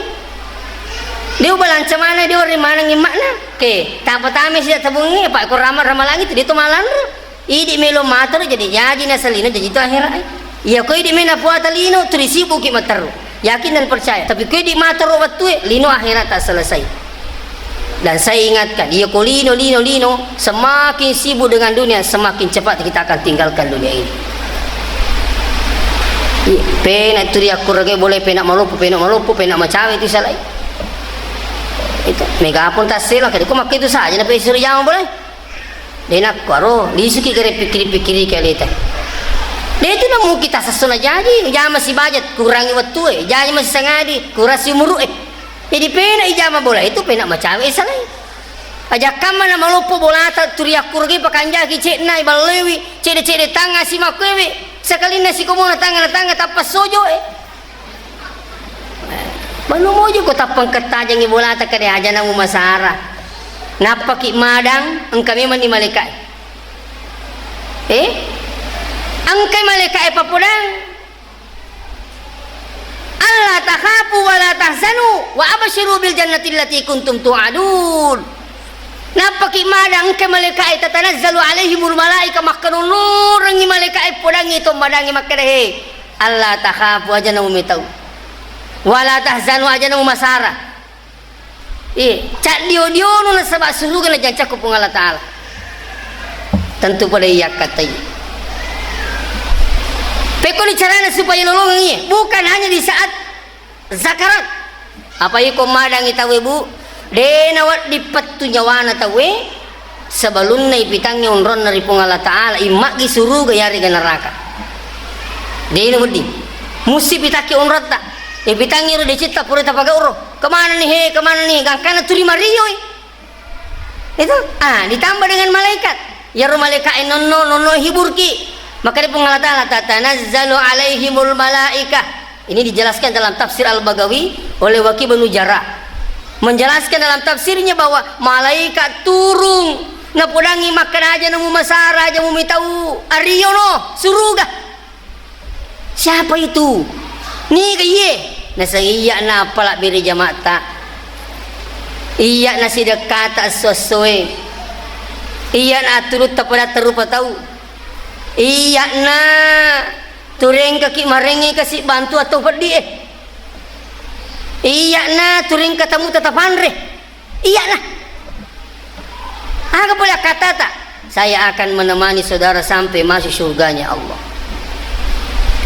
Dia ubalanca mana, dia ori manengi makna. Ke, tapa tame sisa tabungangi, apa ko rama-, ramalangi tu dia tu malanro. Idi melo matoro jadi jaji nasalino jadi tu akhirat. Iya ko idi mena puata lino, turi sibuki matteru. Yakin dan percaya. Tapi ko idi matoro wettue, lino akhirat tak selesai. Dan saya ingatkan, iya ko lino, lino, lino, semakin sibuk dengan dunia, semakin cepat kita akan tinggalkan dunia ini. Iya, pena turi akkurage boleh pena maloppo, pena maloppo, pena macawe itu salai. Itu, mega pun tak sela, kade ko makka itu saja, na pe suri jama boleh. De nakkuaro, lisuki gare pikkiri-pikkiri ke aleta. De tu namuki tasessona jaji, jama si budget, kurangi wettue, jaji masisangadi, kurasi umurue. Jadi pena ijama bola itu pena macawe salai. Aja kamma na maloppo bolata turi akkurage pakanjaki cedna iballewi, cede-cede tangga si makkuewe, sakalinna sikomona tangga na tangga tappa sojoe. Manu mojo ko tappang kettajangi bolata kade aja namu masara. Nappaki madang, engka memang ni malaikae. Eh? Engkai malaikae papodang. Alla takhafu wa la tahzanu wa absyiru bil jannati allati kuntum tu'adun. Nappaki madang engkai malaikae tatanazzalu alaihimul malaika makkanunurengi malaikae podangi to madangi makkeda, "He, alla takhafu aja namu metau. Wa la tahzanu aja namu masara." Iya, caddio-diono nasaba suruga najancakko Puang Allah Ta'ala. Tentu pada iya kattai. Pekoni carana supaya lolongengi, bukan hanya di saat zakarat. Apa iko madangi tauwe, Bu? De nawedding pettu nyawana tauwe sebelumna ipitangngi onronna ri Puang Allah Ta'ala, immaggi suruga yarega neraka. Dena wedding. Musti pitakki onrotta. E, pitangngi ro decetta pura tapagauro. Kemana nih, he, kemana nih? Gangkana turi marioi. Itu, ah, ditambah dengan malaikat. Iyaro malaikat e nonno, nonno hiburki. Maka di Puang Allah Ta'ala, "Tatanazzalu alaihimul malaikah." Ini dijelaskan dalam tafsir Al-Baghawi oleh Waqi bin Jarrah. Menjelaskan dalam tafsirnya bahwa malaikat turung napodangi makkeda, "Aja namu masara, aja mu mitau, ariono suruga." Siapa itu? Niga iye? Naseng, "Iya'na appala bere jama'ta. Iya'na sidekkata esso-essoe. Iya'na atturutta padatta rupa tau. Iya'na turengkaki marengngi kasi bantu atau peddi e. Iya'na turengka tamu tatapanre." Iya'na. Aga pole akkatata? "Saya akan menemani saudara sampai masuk surganya Allah."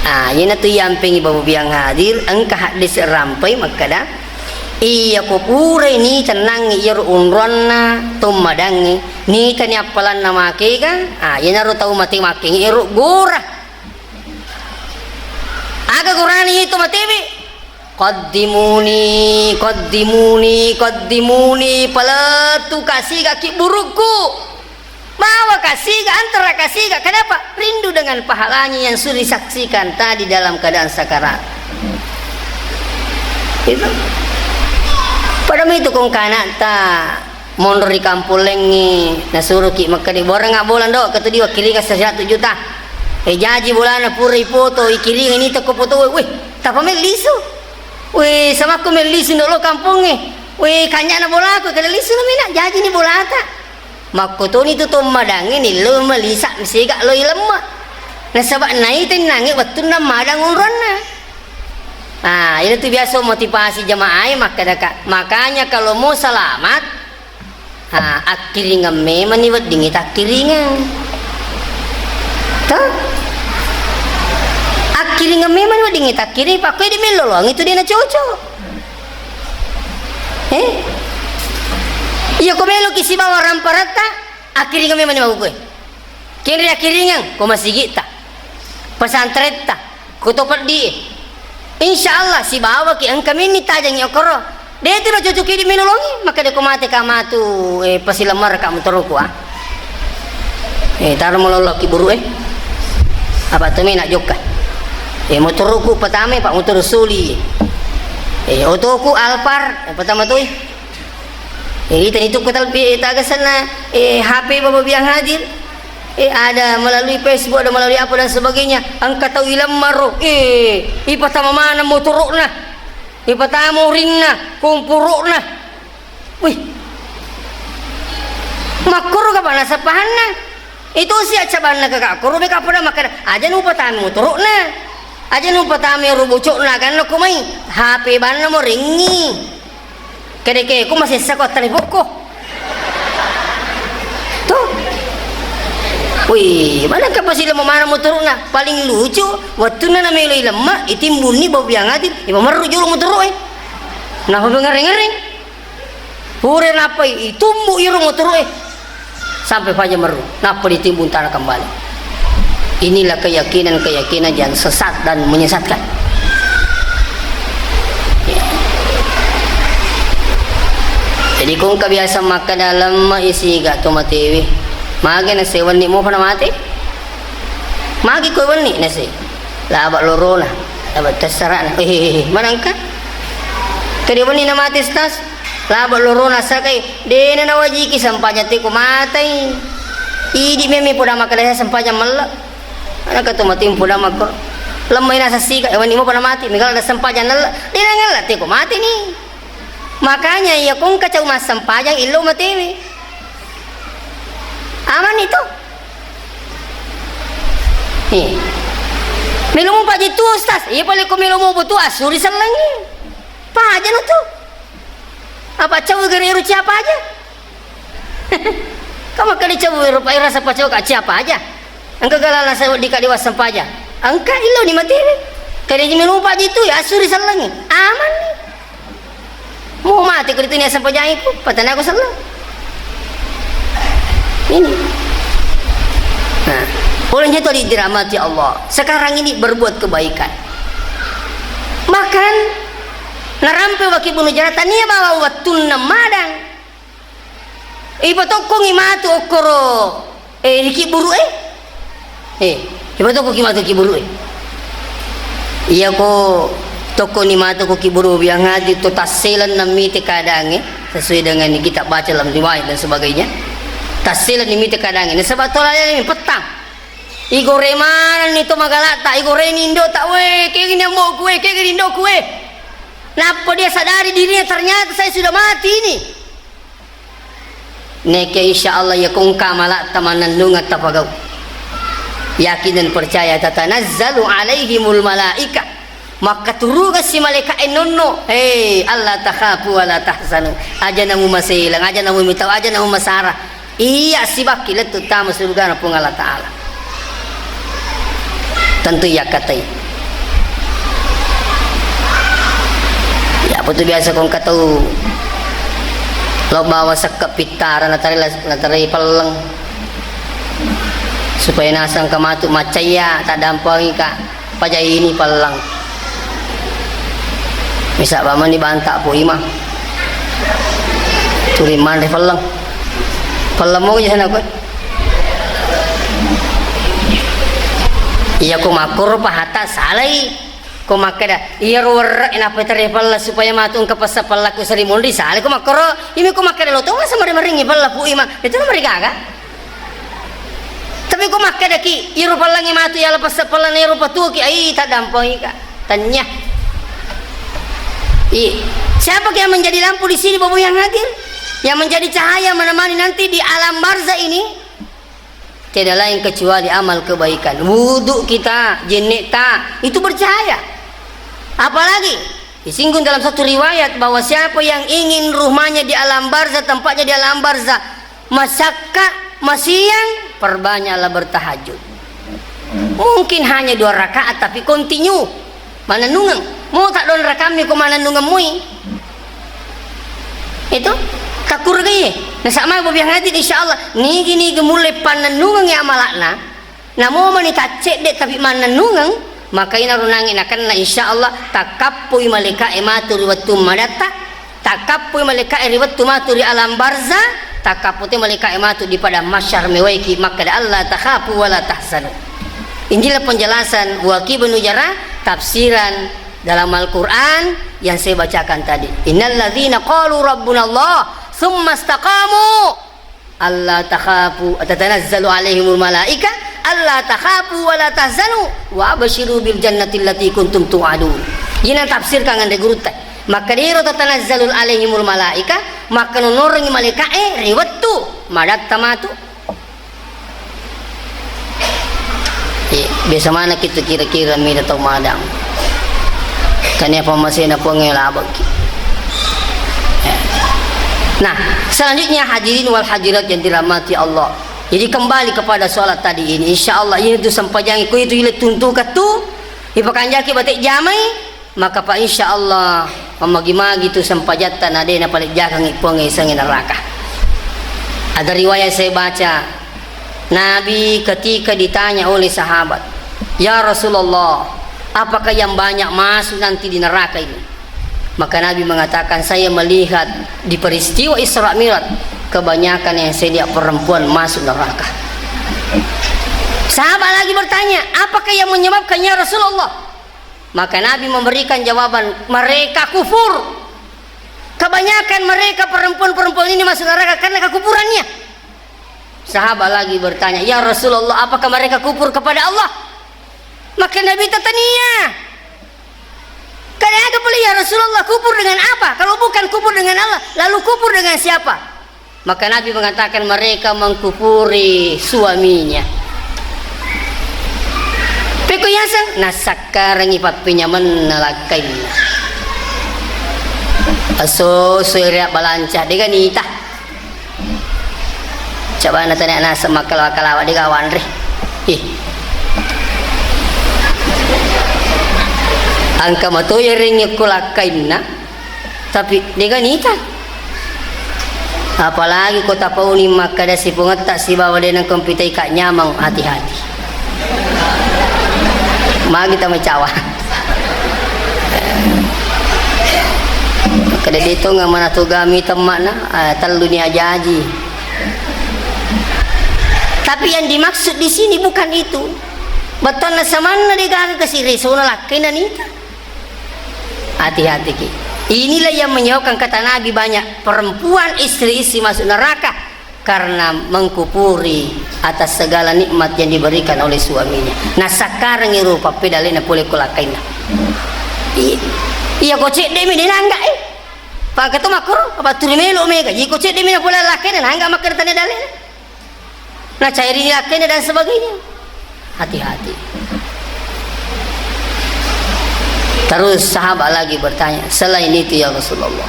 Ah, iyanatu iyampengi Bapak Biang hadir, engka haddese rampai makkeda, iya ko purai nitennangngi iyaro onroanna tommadangnge, nitani appalanna makega, ah, iyanaro tau mate makkengngi ero gora. Aga gorana iyatu matewe? "Qaddimuni, qaddimuni, qaddimuni, palettu kasiga kibburukku. Bawa kasiga, antara kasiga." Kenapa? Rindu dengan pahalanya yang sudah disaksikan tadi dalam keadaan sakarat. Itu. Pada itu kong kanata. Monro ri kampong laingnge, nasuroki makkeda, "Borangnga bola, Ndo, ketu di wakkiringa seratus juta. Eh, jaji bolana pura ipoto, ikiringa ini teko foto, weh, tappa mellisu. Weh, samakko mellisu, Ndo, lo kampongnge. Weh, kanyana bolaku, kale lisu na mena, jaji ni bolata." Makkotoni tu tommadangnge nillo melisa misega lo ilemma. Nasaba naita nange wettunna madang onronna. Ah, itu tu biasa motivasi jamaah e makkeda, Kak. Makanya kalau mau selamat, ah, akkiringeng memang ni weddingngi takkiringeng. Toh? Akkiringeng memang ni weddingngi takkiring, pakkoe di melolongi tu de na cocok. Eh? Iya ko meloki sibawa ramparatta, akkiringeng memang ni makkukue. Kenri akkiringeng, ko masigitta, pesantretta, ko to peddi e. Insya Allah, sibawaki engka menni tajengngi okkoro. De tu nacocoki di menolongi, maka de ko mate ka matu, eh, pasilemmerka motoroku, ah. Eh, taro mololokki buru, eh. Apa tu mena jokka. Eh, motoroku pertama, Pak, motoro suli. Eh, otoku Alphard, eh, pertama tu, eh. Eh, itani tu ko talpi, eh, tagasanna, eh, H P Bapak Biang hadir. Eh, ada melalui Facebook, ada melalui apa dan sebagainya. Engka tau ilemma ro. Eh, ipatama maneng motoro'na. Ipatama orinna, komporokna. Wih. Makkoro ga bana sapahanna. Itu si accabanna kakak koro beka pada makkeda, "Aja nupatami motoro'na. Aja nupatami ro bocokna, ganna ko mai. H P banna mo rengngi." Kedeke ku masessa ko telepokko. Tuh. Wih, mana kapasile mau mana motorna? Paling lucu, wettunna namelo ilemma, itimbunni bau biang ati, ipa merru jolo motoro e. Napa ngereng-ngereng? Pura nappai itumbu iro motoro e. Sampai faja merru, nappa ditimbun tanah kembali. Inilah keyakinan-keyakinan yang sesat dan menyesatkan. Jadi kong kebiasaan makan dalam isi gak tomatewe. Mage nase wenni mo pada mate. Mage kue wenni nase. Laba lorona, laba tessarana. Eh, manangka? Kede wenni na mate stas. Laba lorona sakai, dena nawajiki sempajang teko matai. Idi memi poda makkeda sempajang melle. Ana kato mati poda makko. Lemmai nasa siga, ewan imo pada mati, migala ada sempajang nelle. Dena ngella teko mati ni. Makanya iya kongka cau massempajang illo matewe. Aman itu. Eh. Melo mupaji tu, Ustaz. Iya pale ko melo mupaji tu, asuri sellengi. Paja no tu. Apa cau gare ero cia paja? Kau makkeda cau ero pa rasa pacau ka cia paja. Engka galala sewa di kadi wassempajang. Engka illo ni mati. Kadi ji melo mupaji tu, ya asuri sellengi. Aman ni. Mau mati ko dituni assempajangiku, patana aku selleng. Ini. Nah. Olehnya tadi dirahmati Allah. Sekarang ini berbuat kebaikan. Bahkan narampe waki bunuh jara tania bawa wettunna madang. Ipatokkongi matu okkoro, eh, ri kibburu'e. Eh, ipatokkongi matu kibburu'e. Iyako tokkoni matu ko kibburu biang haji to tasselenna mite keadaangnge sesuai dengan kita baca dalam riwayat dan sebagainya. Tasselenni mite keadaangnge. Nasaba to laleng pettang. Igore manenni to magalata, igoreni indo'ta, we, kegini ambo'ku, we, kegini indo'ku, we. Nappa dia sadari dirinya ternyata saya sudah mati ini. Neke insya Allah ya kongka mala'ta manennungeng tapagau. Yakin dan percaya tatanazzalu alaihimul malaika. Makkaturungeng si malaika'e nonno, "Hei, alla takhafu wa la tahzanu." Aja namu maselang, aja namu mitau, aja namu masara. Iya sibakki lettu tama surgana Puang Allah Ta'ala. Tentu iya katai. Ya, apa tu biasa kong katau lo bawa sekke pittara natare, natare pelleng. Supaya nasang ka matu maccaya, taddampengika. Pajaini pelleng. Misa bamani banta Pu Imang. Tuli manre pelleng. Pelleng mo jana ko. Iya ko makkoro pahata salai. Ko makkeda, iya ro werre napa tare pelleng supaya matu engka pessa pellakku seri monri salai ko makkoro. Imi ko makkeda lo to masa mari-maringi pelleng Pu Imang. Itu mari gaga. Tapi ko makkedaki, iro pallangnge matu yala pesse-, pallanna iro patuoki, ai, taddampengika. Tanya. I, siapa yang menjadi lampu di sini, Bapak yang hadir? Yang menjadi cahaya menemani nanti di alam barzah ini? Tiada lain kecuali amal kebaikan. Wudhu kita, jenek ta, itu bercahaya. Apalagi disinggung dalam satu riwayat bahwa siapa yang ingin rumahnya di alam barzah, tempatnya di alam barzah, masakka, masiang, perbanyaklah bertahajud. Mungkin hanya dua rakaat, tapi continue. Manennungeng. Mau tak don rakammi ko manennungeng mui. Itu. Takurgai. Nasama bobiang hati, insya Allah. Nigi-nigi mulai panennungeng ya amalakna. Namo mani taccedde tapi mannennungeng, maka inaro nangi nakenna, insya Allah, takkappui malaika'e matu ri wettu madatta, takkappui malaika'e ri wettu matu ri alam barzah, takkappu te malaika'e matu di padang mahsyar mewaiki makkeda, "Alla takhafu wa la tahzanu." Inilah penjelasan Waki Benu Jarrah, tafsiran dalam Al-Quran yang saya bacakan tadi. Innalladzina qalu rabbunallah, tsumma istaqamu. Alla takhafu, tatanazzalu alaihimul malaika, alla takhafu wa la tahzanu, wa absyiru bil jannati allati kuntum tu'adun. Ina tafsirkan anre gurutta. Makkedaro tatanazzalu alaihimul malaika, makkanonnorengngi malaika'e ri wettu madatta matu. Eh, biasa mana kita kira-kira meda tau madang. Tania pammasena Puang e labeki. Eh. Nah, selanjutnya hadirin wal hadirat yang dirahmati Allah. Jadi kembali kepada sholat tadi ini, insya Allah ini tu sempajangi ku itu ile tuntu katu, ipakanjaki batik jamai, maka pa insya Allah mamagi-magi tu sempajatta na de na palejjakangi Puang e sengi neraka. Ada riwayat saya baca, Nabi ketika ditanya oleh sahabat, "Ya Rasulullah, apakah yang banyak masuk nanti di neraka ini?" Maka Nabi mengatakan, "Saya melihat di peristiwa Isra Mi'raj, kebanyakan yang saya lihat perempuan masuk neraka." Sahabat lagi bertanya, "Apakah yang menyebabkan, ya Rasulullah?" Maka Nabi memberikan jawaban, "Mereka kufur. Kebanyakan mereka perempuan-perempuan ini masuk neraka karena kekufurannya." Sahabat lagi bertanya, "Ya Rasulullah, apakah mereka kufur kepada Allah?" Maka Nabi tatania, "Kada aga pole, ya Rasulullah, kufur dengan apa? Kalau bukan kufur dengan Allah, lalu kufur dengan siapa?" Maka Nabi mengatakan, "Mereka mengkufuri suaminya." Pekko yaseng, nasakkarengngi pappenyamenna lakkainna. Aso, soe rea balanca, dega nita. Cabana tania naseng makkalawa-kalawa, dega wanre. Ih. Angka matoi rengekko lakkainna. Tapi dega nita. Apalagi ko tapauni makkada sipungetta sibawa de nengka mpitai ka nyameng, hati-hati. Magi tamacawa. Kada ditongeng mana tugami temmana, eh, tellu ni ajaji. Tapi yang dimaksud di sini bukan itu. Bettuanna samanna degaga kasi resona lakkainna nita. Hati-hati ki. Inilah yang menyebabkan kata Nabi banyak perempuan istri-istri masuk neraka karena mengkupuri atas segala nikmat yang diberikan oleh suaminya. Nah, sekarang iro pappedalena pole ko lakkainna. I-, iya ko cedde mi de nangga, eh. Pake to makkoro, apa turi melo mega. Iko cedde mi na pole lakkainna, nangga makkeda tania dalena. Nah, cairi ni lakkainna dan sebagainya. Hati-hati. Terus sahabat lagi bertanya, "Selain itu, ya Rasulullah?"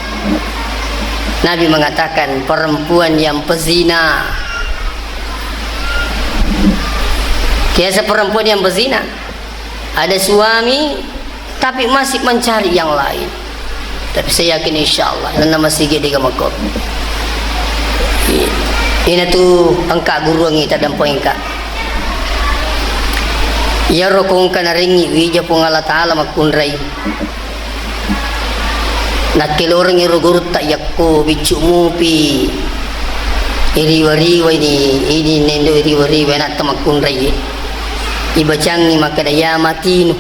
Nabi mengatakan, "Perempuan yang pezina." Biasa perempuan yang pezina, ada suami, tapi masih mencari yang lain. Tapi saya yakin, insya Allah, nanna masih gede kama ko. Iya. Ina tu engka guruangi tadampengka. Iyaro ko engka narengngi wija Puang Allah Ta'ala makkunrai. Nakkelorengngi ro gurutta yakko biccu mupi. Iriwa-riwa ini, ini nendo iriwa-riwa anatta makkunrai. Ibacangngi makkeda, "Ya matinu."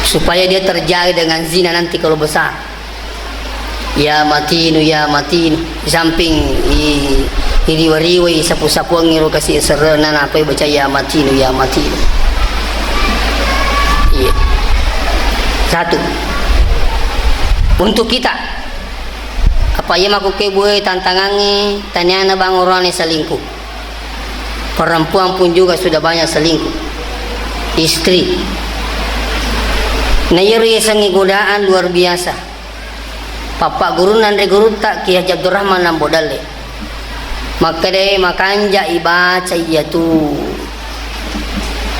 Supaya dia terjaga dengan zina nanti kalau besar. "Ya matinu, ya matinu." Di samping i-, iriwa-riwai sapu-sapuangngi ro kasi serrena, napai baca, "Ya matinu, ya matinu." Iya. Satu. Untuk kita, apa iya makkukkue bue tantangangnge, taniana bang orane selingkuh. Perempuan pun juga sudah banyak selingkuh. Istri. Na iyaro yasengnge godaan luar biasa. Pappa gurunna anre gurutta Kiai Haji Abdurrahman Ambo Dalle. Makkedae makanja ibaca iyatu.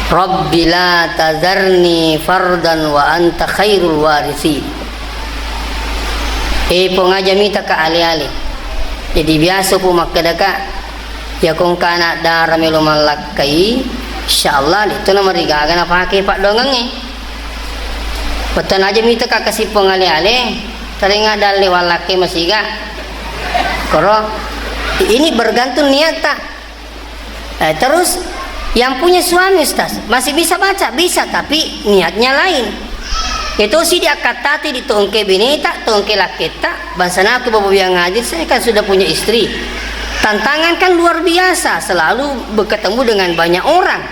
Rabbi la tazarni fardan wa anta khairul warithin. E Puang, aja mitaka ale-ale. Jadi biasa pu makkedaka, iya ko engka anak dara melo mallakkai, insyaallah de'to namarigaga napake paddoangengnge. Bettuanna aja mitaka kasi Puang ale-ale, tarengnga dalle wallakkai masiga. Koro, ini bergantung niatta. Eh, terus, yang punya suami, Ustaz, masih bisa baca? Bisa, tapi niatnya lain. Itu si diakkattati di tongke beneta, tongke lakketta, bangsa naku Bapak yang hadir, saya kan sudah punya istri. Tantangan kan luar biasa, selalu berketemu dengan banyak orang.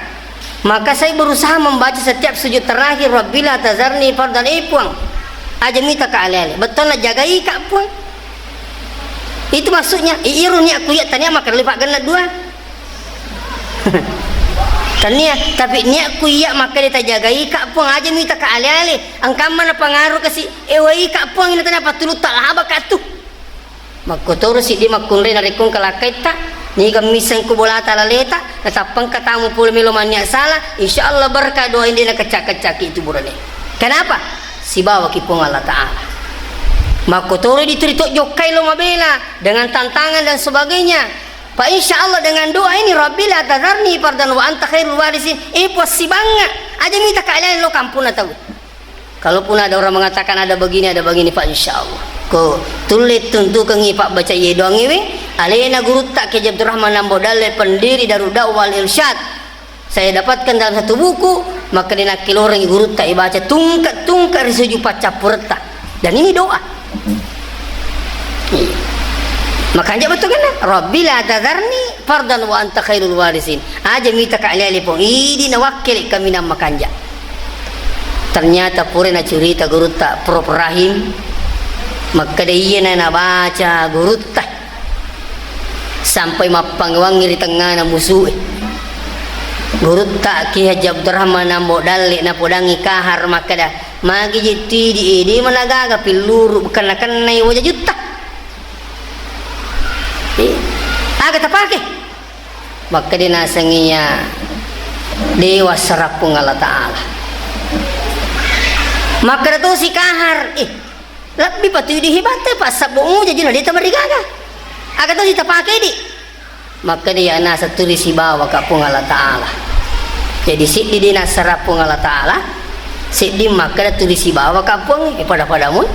Maka saya berusaha membaca setiap sujud terakhir, "Rabbi la tazarni fardan", eh, Puang. Aja mitaka ale-ale. Bettuanna jagai ka, Puang. Itu maksudnya, i-, iro niatku iya tania makkeda le paggenna dua. Tania, tapi niatku iya makkeda tajagai ka, Puang, aja mitaka ale-ale. Engkamma napangaru kasi, ewai ka, Puang, ina tania pattulutta laba ka tu. Makkotoro siddi makkunrai narekko engka lakkaitta, niga misseng ku bolata laleta, natappengka tamu pole melo mannia sala, insyaallah berkah doa inde nakecca-keccaki itu burane. Kenapa? Sibawaki Puang Allah Ta'ala. Makkotoro dituri to jokkai lo mabela dengan tantangan dan sebagainya. Fa insyaallah dengan doa ini, "Rabbi la tazarni fardan wa anta khairul warisin." Eh, Puang, sibangnga. Aja mitaka ale-ale lo kamponna tau. Kalaupun ada orang mengatakan ada begini, ada begini, Pak, insya Allah. Ko tulle tuntukengi Pak baca iye doangngewe, alena gurutta Kiai Abdurrahman Ambo Dalle, pendiri Darud Da'wah Wal Irsyad. Saya dapatkan dalam satu buku, maka dia nakkilorengi gurutta ibaca tungke-tungke ri suju paccappuretta. Dan ini doa. Iya. Makanja betul kan? "Rabbi la tazarni fardan wa anta khairul warisin." Aja mitaka ale-ale Puang. Idi nawakkili kaminang makanja. Ternyata pura nacurita gurutta Prof Rahim, makkeda iyana nabaca gurutta sampai mappangewangngi ri tengngana musu'e. Gurutta Kiai Haji Abdurrahman Ambo Dalle napodangngi kahar makkeda, "Magi je tu idi ede managaga pilluru kenna-kennai waja jutta. Eh, aga tapake?" Makkeda nasengngi iya dewa sarappung Allah Ta'ala. Makkeda tosi kahar, "Eh, lebbi patu idi hibatte, passabbu muja jina de tamarigaga. Aga tosi tapake di?" Makkeda iya naseng tuli sibawa ka Puang Allah Ta'ala. Jadi, seddi de' nassara Puang Allah Ta'ala, seddi makkeda tuli sibawa ka Puang, eh, pada-pada mui.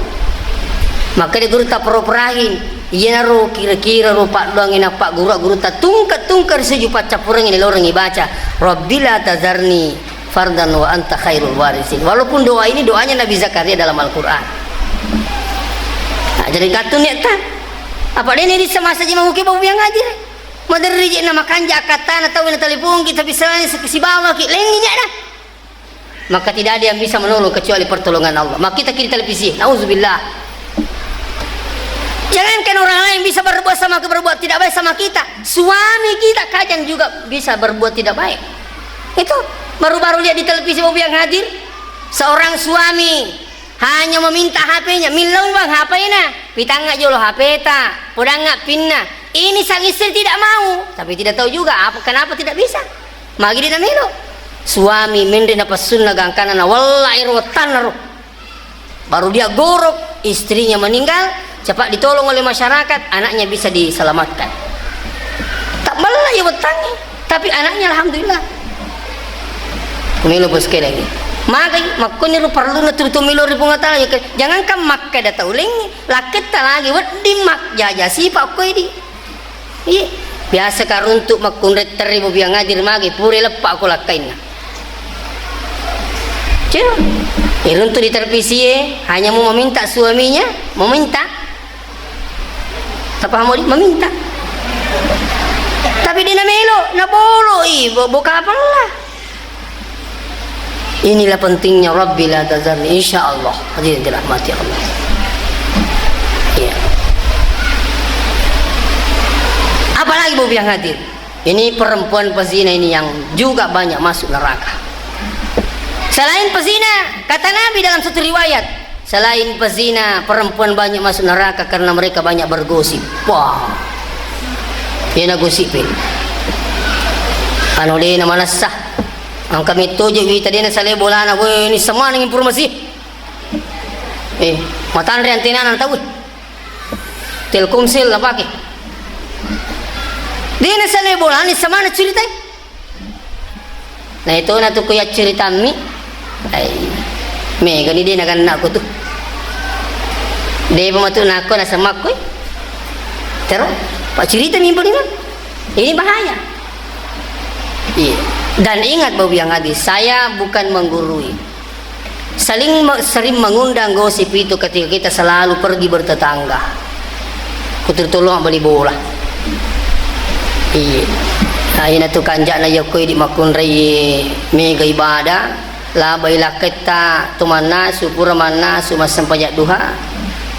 Makkeda gurutta Paro Prahin, iyanaro kira-kira ro paddoangnge nappa guru, gurutta tungke-tungke ri suju paccappurengnge lorong ibaca, "Rabbi la tazarni fardan wa anta khairul warisin." Walaupun doa ini doanya Nabi Zakaria dalam Al-Quran. Nah, jadi gattu niatta. Apa de' ni rissa masa ji mamuke bau biang hadir. Maderri je na makanja akkattana tau na telepon kita bisa sibawa ki lengi nya dah. Maka tidak ada yang bisa menolong kecuali pertolongan Allah. Maka kita kiri televisi. Nauzubillah. Jangankan orang lain bisa berbuat sama berbuat tidak baik sama kita. Suami kita kadang juga bisa berbuat tidak baik. Itu baru-baru lihat di televisi bau biang hadir. Seorang suami hanya meminta H P-nya, "Millau bang H P-na, pitangnga jolo H P-ta, podangnga pinna." Ini sang istri tidak mau, tapi tidak tahu juga apa, kenapa tidak bisa. Magi de' namelo. Suami menre napassunna gangkana na wella ero wettanna ro. Baru dia gorok, istrinya meninggal, cepat ditolong oleh masyarakat, anaknya bisa diselamatkan. Tak bella ya wettangnge, tapi anaknya alhamdulillah. Melo bos kene ni. Magai, makkoni ro parluna turu-turu melo ri Puang Allah Ta'ala, ya ke-, jangankan makkeda tau lengi, lakketta lagi wedding mak jaja sipa koi di. Iya, biasa ka runtu makkunrai terri bobiang hadir magi pura leppa ko lakkainna. Cuma, iruntu di televisi e, hanya mau meminta suaminya, meminta. Tapahamo di? Meminta. Tapi de' namelo, naboloi, bo-, boka pella. Inilah pentingnya Rabbi la tazarni, insya Allah. Hadirin dirahmati Allah. Iya. Apalagi bobiang hadir. Ini perempuan pezina ini yang juga banyak masuk neraka. Selain pezina, kata Nabi dalam satu riwayat, selain pezina, perempuan banyak masuk neraka karena mereka banyak bergosip. Wah. Iyana gosip e. Anu de' namanessa. Engka metto je wita de' nasalai bolana, weh, ni semana informasi. Eh, matanre antenana tau. Telkomsel napake. De' nasalai bolana, ni semana curitai. Na itu na tu ku yaccuritammi. Ai, mega ni de' naganna ko tu. De' pa matu nako nasemmakku. Tero, paccurita mi bolina. Ini bahaya. Iya. Dan ingat, bobiang hadir, saya bukan menggurui. Saling me-, sering mengundang gosip itu ketika kita selalu pergi bertetangga. Kutu tolong bali bola. Iya. Nah, ina tu kanjana yokko di makkunrai mega ibadah. Labai lakketta to mannasu, pura mannasu massempajang duha,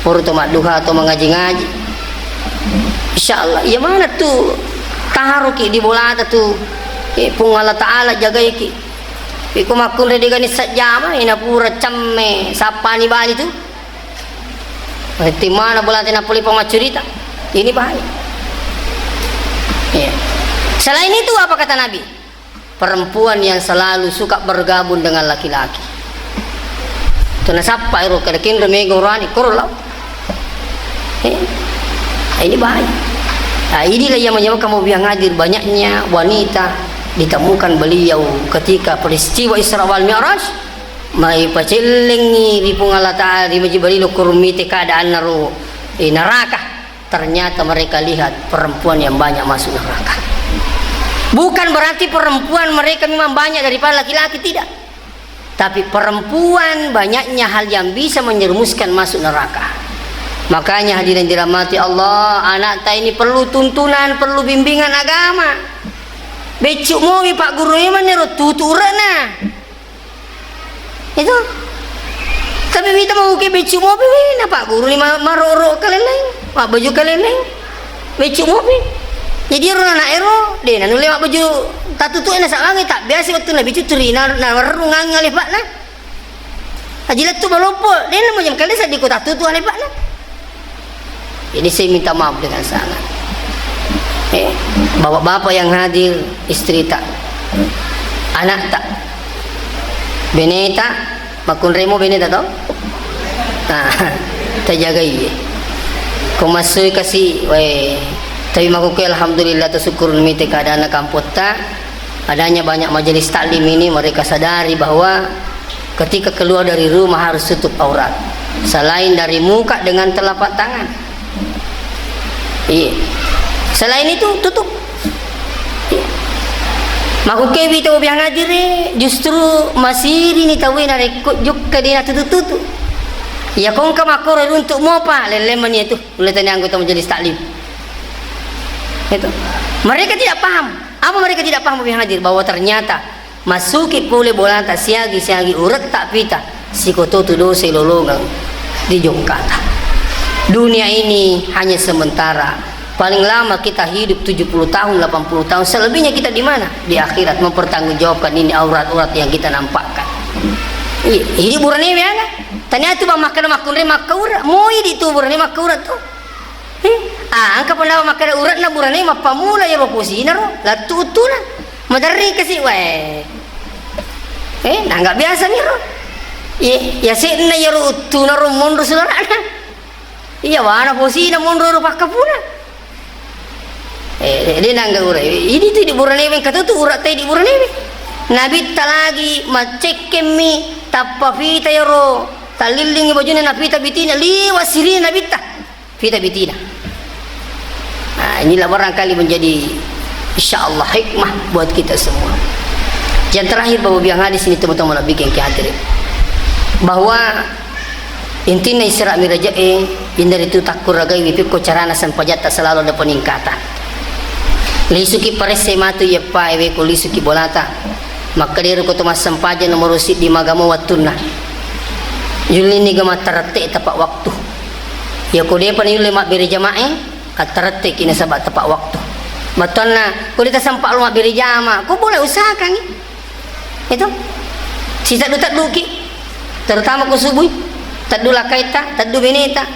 pura to madduha to mangaji-ngaji. Insya Allah, iya maneng tu taroki di bolata tu, eh, Puang Allah Ta'ala jagaiki. Iko makkunrai degani sajjama, ina pura cemme sappani bali tu. Timana bolata nappa pole pamaccurita. Ini bahaya. Iya. Selain itu, apa kata Nabi? Perempuan yang selalu suka bergabung dengan laki-laki. Tuna sappa ero kada kenro mega urani koro lao. Eh, ini bahaya. Nah, inilah yang menyebabkan mau biang hadir banyaknya wanita ditemukan beliau ketika peristiwa Isra wal Mi'raj, mai pacellengi ri Puang Allah Ta'ala, ri Jibril, kurmite keadaanna ro, eh, neraka. Ternyata mereka lihat perempuan yang banyak masuk neraka. Bukan berarti perempuan mereka memang banyak daripada laki-laki, tidak. Tapi perempuan banyaknya hal yang bisa menyerumuskan masuk neraka. Makanya hadirin dirahmati Allah, anakta ini perlu tuntunan, perlu bimbingan agama. Beccu momi Pak Guru memang nero tutu urena. Itu. Tapi mita mau ke beccu mopi, weh, na Pak Guru ni ma-, maroro kaleleng, mabbaju kaleleng, beccu mopi. Jadi ero anak ero, de' nanulle mabbaju tatutu e nasabang tak biasa waktu na beccu turi na, na warung ngang ale Pak na. Aji lettu maloppo, de' namo jam kale seddi ko tatutu ale Pak na. Jadi saya minta maaf dengan sangat. Eh, bapak-bapak yang hadir, istrita, anakta, beneta, makkunremo beneta to? Nah, tajagai. Ko massui kasi, wae. Tapi makkukue alhamdulillah, tasyukur mite keadaanna kampotta. Adanya banyak majelis taklim ini, mereka sadari bahwa ketika keluar dari rumah harus tutup aurat. Selain dari muka dengan telapak tangan. Iya. Selain itu, tutup. Iya. Makkukewi tau biang hajire, justru masirini tauwe narekko jokka de natutu-tutu. Iya, kongka makkoro runtuk mopa, lellemmani itu. Ulle tani anggota majelis taklim. Itu. Mereka tidak paham. Apa mereka tidak paham, biang hadir? Bahwa ternyata masuki pole bolata siagi-siagi uretta pita, sikototu dosa lolongeng di jokkata. Dunia ini hanya sementara. Paling lama kita hidup tujuh puluh tahun, delapan puluh tahun. Selebihnya kita di mana? Di akhirat, mempertanggungjawabkan ini aurat-aurat yang kita nampakkan. Iya, ini burane bela. Tania tu bang makkeda makkunrai makkaura. Moi di tu burane makkaura tu. Eh, ah, engka pendapat makkeda uratna burane mappammula iyaro posina ro, lettu uttuna. Maderri kasi, wae. Eh, nangga biasa ni ro. Iya, iya sedna iyaro uttuna ro monro sularana. Iya, wana posina monro ro pakkapuna. Eh, de nangga ura. Ini tu di burane, engka tu tu ura tai di burane. Nabitta lagi maccekkemmi tappa pita iyaro, talillingi bajuna napita bitina, liwa sirina nabitta. Pita bitina. Nah, inilah barangkali menjadi, insya Allah, hikmah buat kita semua. Yang terakhir, Bapak biang hadis ini, teman-teman, lebih yang hadirin, bahwa intinya Isra Mi'raj e, inaritu takkuragaiwi pikko carana sempajatta selalu ada peningkatan. Lisuki paresse matu iyeppa ewe ko lisuki bolata. Makkedero ko to massempajang nomoro siddi magamo wattunna. Yullini ga mattarette tepat waktu. Iya ko depa ni yulle mabbere jamae, attarette ki nasaba tepat waktu. Battuanna, ko de tasempa lo mabbere jama, ko boleh usahakan. Itu. Siteddu-tedduki. Terutama ko subui. Teddu lakkaita, teddu beneta.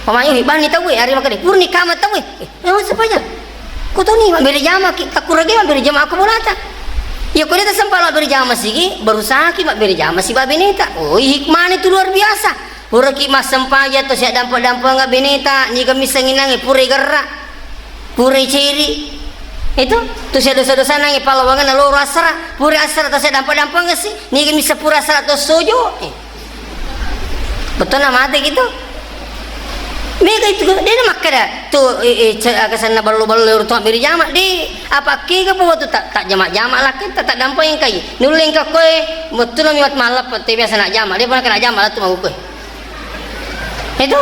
Pamai, "Ui, bani tauwe, ari makkeda, purni kama tauwe." Eh, eh, massempajang. Ko toni mabbere jama ki, takkurage mabbere jama ko bolata. Iya ko de tasempa mabbere jama sigi, berusahaki mabbere jama siba beneta. Oh, hikmahnya itu luar biasa. Puraki massempajang to sia dampa-dampanga beneta, niga missengi nange pura gerra. Purai ceri. Itu, tu sia dosa-dosa nange pallawangenna loro asara. Purai asara to sia dampa-dampangesi, niga missa pura asara to sojo. Eh. Betona mate gitu. Mega itu, de na makkeda tu, eh, eh, ce-, aga senna ballo-ballo ero to mabbere jama, de, apa kega po tu tak, tak jama-jama lakketta, tak dampeng engkai. Nulle engka koe, mettuna mi wat malleppe te biasa nak jama, de pernah kena jama latu mau koe. Itu.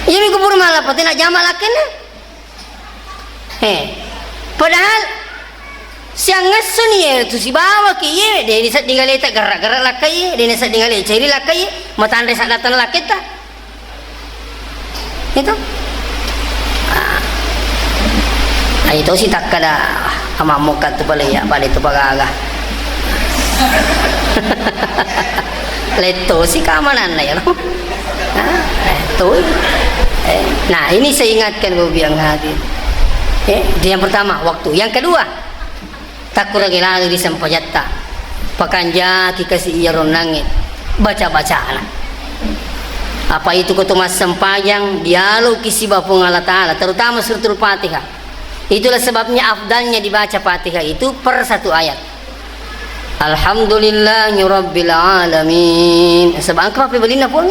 Iya mi kubur malleppe te nak jama lakkenna. He. Padahal siangngesso ni, eh, tu sibawaki, iye, de ni sedding aleta gerra-gerra lakkai, de ni sedding ale ceri lakkai, matanre saddatang lakketta. Itu. Ah. Ayo to si takkada amammu kattu pale ya, pale tu pagaga. Lettosi keamananna ya, no? Ah, letto. Eh, nah, ini saya ingatkan, Bapak yang hadir. Eh, itu yang pertama, waktu. Yang kedua, takkurage lalo ri sempajatta. Pakanjaki kasi iya ronnangnge. Baca-bacana. Apa itu ko to massempajang, dialoki siba Puang Allah Ta'ala, terutama Suratul Fatihah. Itulah sebabnya afdalnya dibaca Fatihah itu per satu ayat. Alhamdulillahirabbil alamin. Sebab engka mappebalinna Puang.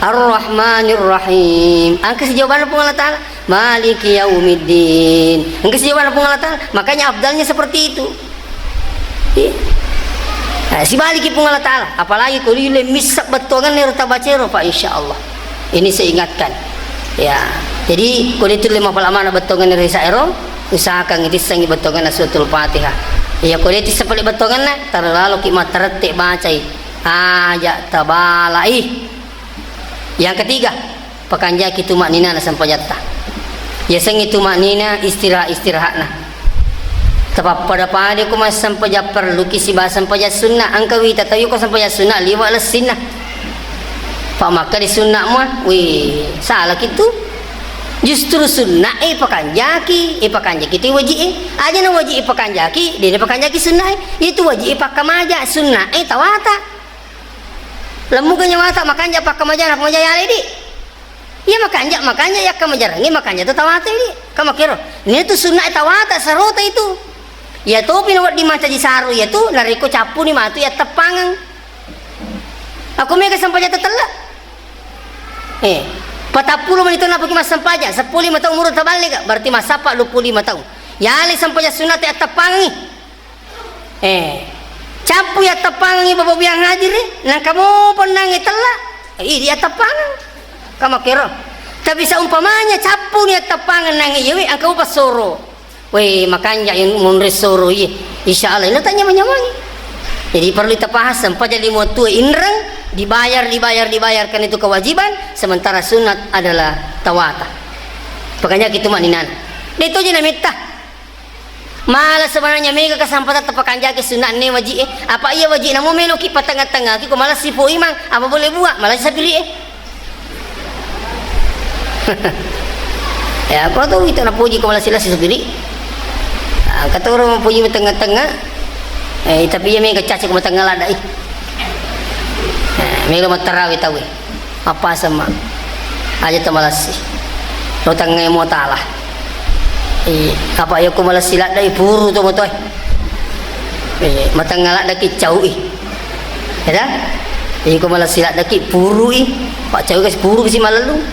Ar-Rahmanir Rahim. Engka si jawabanna Puang Allah Ta'ala. Maliki yaumiddin. Engka si jawabanna Puang Allah Ta'ala. Makanya afdalnya seperti itu. Iya. Nah, sibaliki Puang Allah Ta'ala. Apalagi ko lile missa bettuanganna ero tabacero, Pak, insya Allah. Ini saya ingatkan. Ya, jadi ko de tulle mapala mana bettuanganna ri saero, usahakan itissengi bettuanganna Suratul Fatihah. Ya, ko de tisseng pale bettuanganna, taro laloki mattarette bacai. Aja tabalai. Yang ketiga, pakanjaki tumakninana sempajatta. Yasengnge tumaknina istirahat-istirahatna. Tapappada-pada ko massempajang perluki siba sempajang sunna. Engka wita tau ko sempajang sunna liwa lessinna. Pak makkeda sunna mua, wih, salaki tu. Justru sunna e pakanjaki, e pakanjaki tu wajib e. Aja na wajib e pakanjaki, de na pakanjaki sunna e. Itu wajib e pakkamaja, sunna e tawata. Lemmuga nyawata makanja pakkamajana, pakkamajana ale di. Iya makanja, makanja yakka majarangnge, makanja tu tawata di. Kamakero. Ini tu sunna e tawata, sarota itu. Iya topi nawedding mancaji saru iyatu, narekko cappuni matu iya teppangeng. Akko mega sempajang tetella. Eh, patappulo menit nappaki massempajang, seppulo lima taung umuru taballega, berarti massappa dua puluh lima taung. Yale sempajang sunnatta iya teppangengi. Eh, cappu iya teppangengi Bapak Ibu yang hadir, eh, nangka mopa nangnge tella, eh, idi iya teppangeng. Kamakero. Tapi seumpamanya cappu ni iya teppangeng nangnge iyewe, engka mopa soro. Weh, makanja yang monre soro iye. Insya Allah, ina tanya manyamangi. Jadi perlu tapaham, sempajang lima wattu inreng, dibayar, dibayar, dibayar, karena itu kewajiban, sementara sunat adalah tawata. Pakanja ki tu makninana. De toji namitta. Mala sebenarnya mega kesempatan tapakanjaki sunat ne waji e. Apa iya waji namo meloki patengah-tengahki ko mala sipo imang, apa boleh buat? Mala sapiri e. Ya, ko tu itu napuji ko mala sila sisupiri. Ah, kata orang mapuji tengah-tengah. Eh, tapi iya mega caci ko tengah ladai. Eh, melo matarawi tawi. Apa sama? Aja tamalasi. Lo tengah mo tala. Eh, apa iya ko mala sila dai puru to moto e. Eh, matengah ladaki caui. Ya dah? Iko mala siladdaki purui, paccaui kasi puru kasi malellung.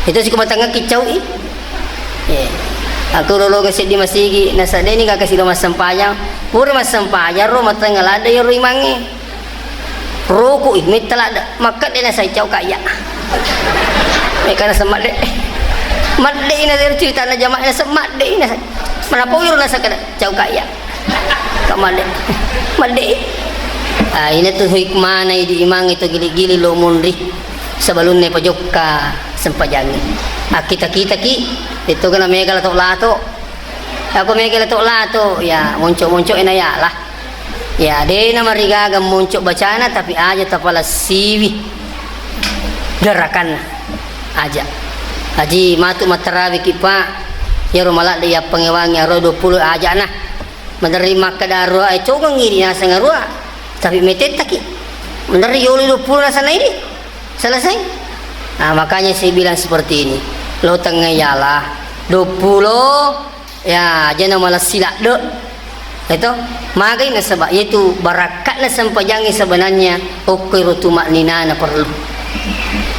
Itu siko matangaki caui. Eh, aku lolo kasi di masigi, nasadeni ka kasi lo massempajang. Pura massempajang ro, matengah ladda iyaro imangnge. Rokui, metta ladda, makkedde nasai cau kaya. Meka nasemmadde. Madde ina dari ceritana jamaah nasemmadde ina. Manapa wiro nasakada cau kaya. Ka madde. Madde. Ah, ina tu hikmana idi imang itu gili-gili lo munri sebelumnya pajokka sempajangi. Akita-kita ki, itu kena mega lato-lato. Aku mega lato-lato, ya, monco-monco ena ya lah. Ya, dena marigaga monco bacana, tapi aja tapalasiwi gerakanna. Aja. Haji, matu matarawi ki, Pak. Yaro maladde yappangewangi aro dua puluh aja nah. Maderri makkeda arua, eh, congeng idi naseng arua. Tapi metettaki. Maderri yolo dua puluh naseng idi. Selesai. Nah, makanya saya bilang seperti ini. Lo tengah ialah dua puluh, ya, aja na malessi ladde. Itu magai nasaba yaitu barakkatna sempajangnge sebenarnya okko ro tumakninana perlu.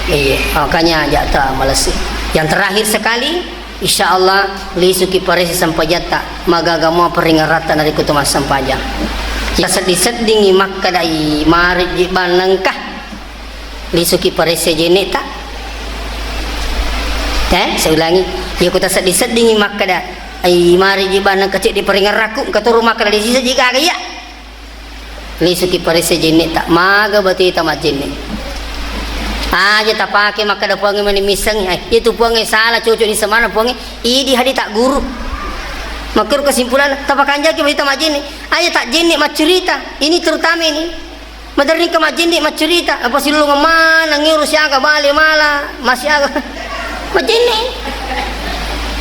Iya, makanya aja ta malessi. Yang terakhir sekali, Insya Allah, lisuki parese sempajatta, magaga mua peringaratta narekko to massempajang. Taseddi-seddingi makkedai mari jibannengka, lisuki parese jeneta. Eh, saya ulangi, iya ko taseddi-seddingi makkeda, ai mari jibannengka ceddi peringarakku, engka toro makkeda di sisa jigaga iya. Lisuki parese jenneta, maga bateta majjenne. Aja tapake makkeda Puangnge mani missengngi, eh, itu Puangnge salah, cocok ni semana Puangnge, idi hadi tak guru. Makkero kesimpulan, tapakanjaki bateta majjenne. Aja tak jenne maccurita, ini terutama ini. Maderringka majjenne maccurita, apa silolongeng maneng, ngero siaga bale mala, masiaga. Majjenne.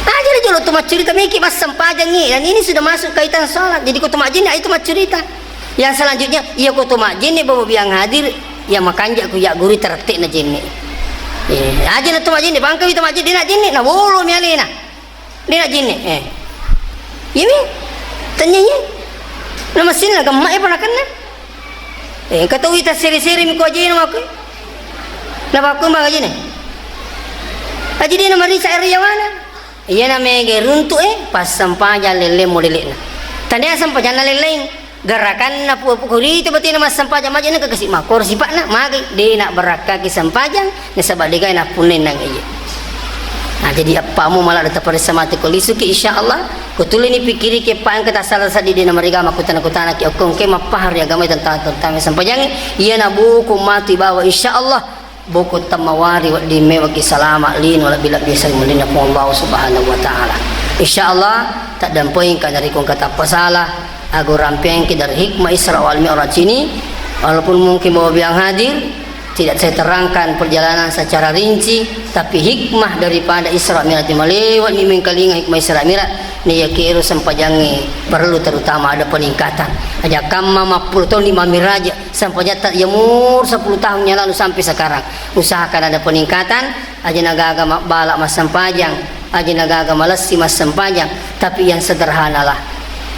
Aja jolo tu maccurita, meki massempajangngi, dan ini sudah masuk kaitan sholat. Jadi ko tu majjenne, aja tu maccurita. Yang selanjutnya, iya ko to majjenne Bapak Ibu yang hadir, iya makanja ku iya guru terettekna jenne. Eh, aja na to majjenne, bangka wita majjenne, dena jenne, na bolo mi alena. Dena jenne, eh. Iya mi, tanya iya. Na mesin na gemma iya panakanna. Eh, kata wita seri-seri mi ko ajena makku. Na pakku mangajene. Aja dena marisa area mana. Iyana mega runtu e, passempajang lelleng modele'na. Tania sempajanna lelleng, gerakanna pu-, pu-, kurita batena massempajang maja nengka kasi makkoro sipa'na, magai, de na barakkaki sempajang, nasaba degai nappunnai nang iye. Nah, jadi appamu mala data paressa mate ko lisuki, insya Allah, ko tulini pikiriki pa engka tasala seddi de na mariga makkutana-kutanaki okkongke mappahari agama tentang, tentang sempajangi, iyana buku mati bawa, insya Allah, Boko temmawari wedding mewaki salama lino lebbi-lebbi salimulinna Puang Allah Subhanahu wa Ta'ala. Insya Allah, taddampoingka narekko engka tappasala, ago rampeangki dari hikmah Isra wal Mi'raj ini, walaupun mungkin Bapak yang hadir, tidak saya terangkan perjalanan secara rinci, tapi hikmah daripada Isra Mi'raj ini malewa ni mengkalinga hikmah Isra Mi'raj, ni yakiro sempajangi perlu terutama ada peningkatan. Aja kamma mappulo tahun di mamiraja, Sempajatta iya umur sepuluh tahun yang lalu sampai sekarang. Usahakan ada peningkatan, aja nagaga mabbala massempajang, aja nagaga malessi massempajang, tapi yang sederhanalah.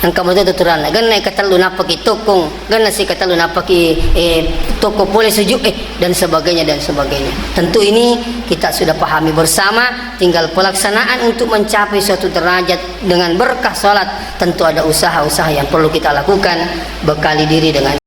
Engka moto aturanna, genna katellu nappaki tokkong, genna si katellu nappaki, eh, tokkong pole sujud, eh, dan sebagainya, dan sebagainya. Tentu ini kita sudah pahami bersama, tinggal pelaksanaan untuk mencapai suatu derajat dengan berkah salat, tentu ada usaha-usaha yang perlu kita lakukan, bekali diri dengan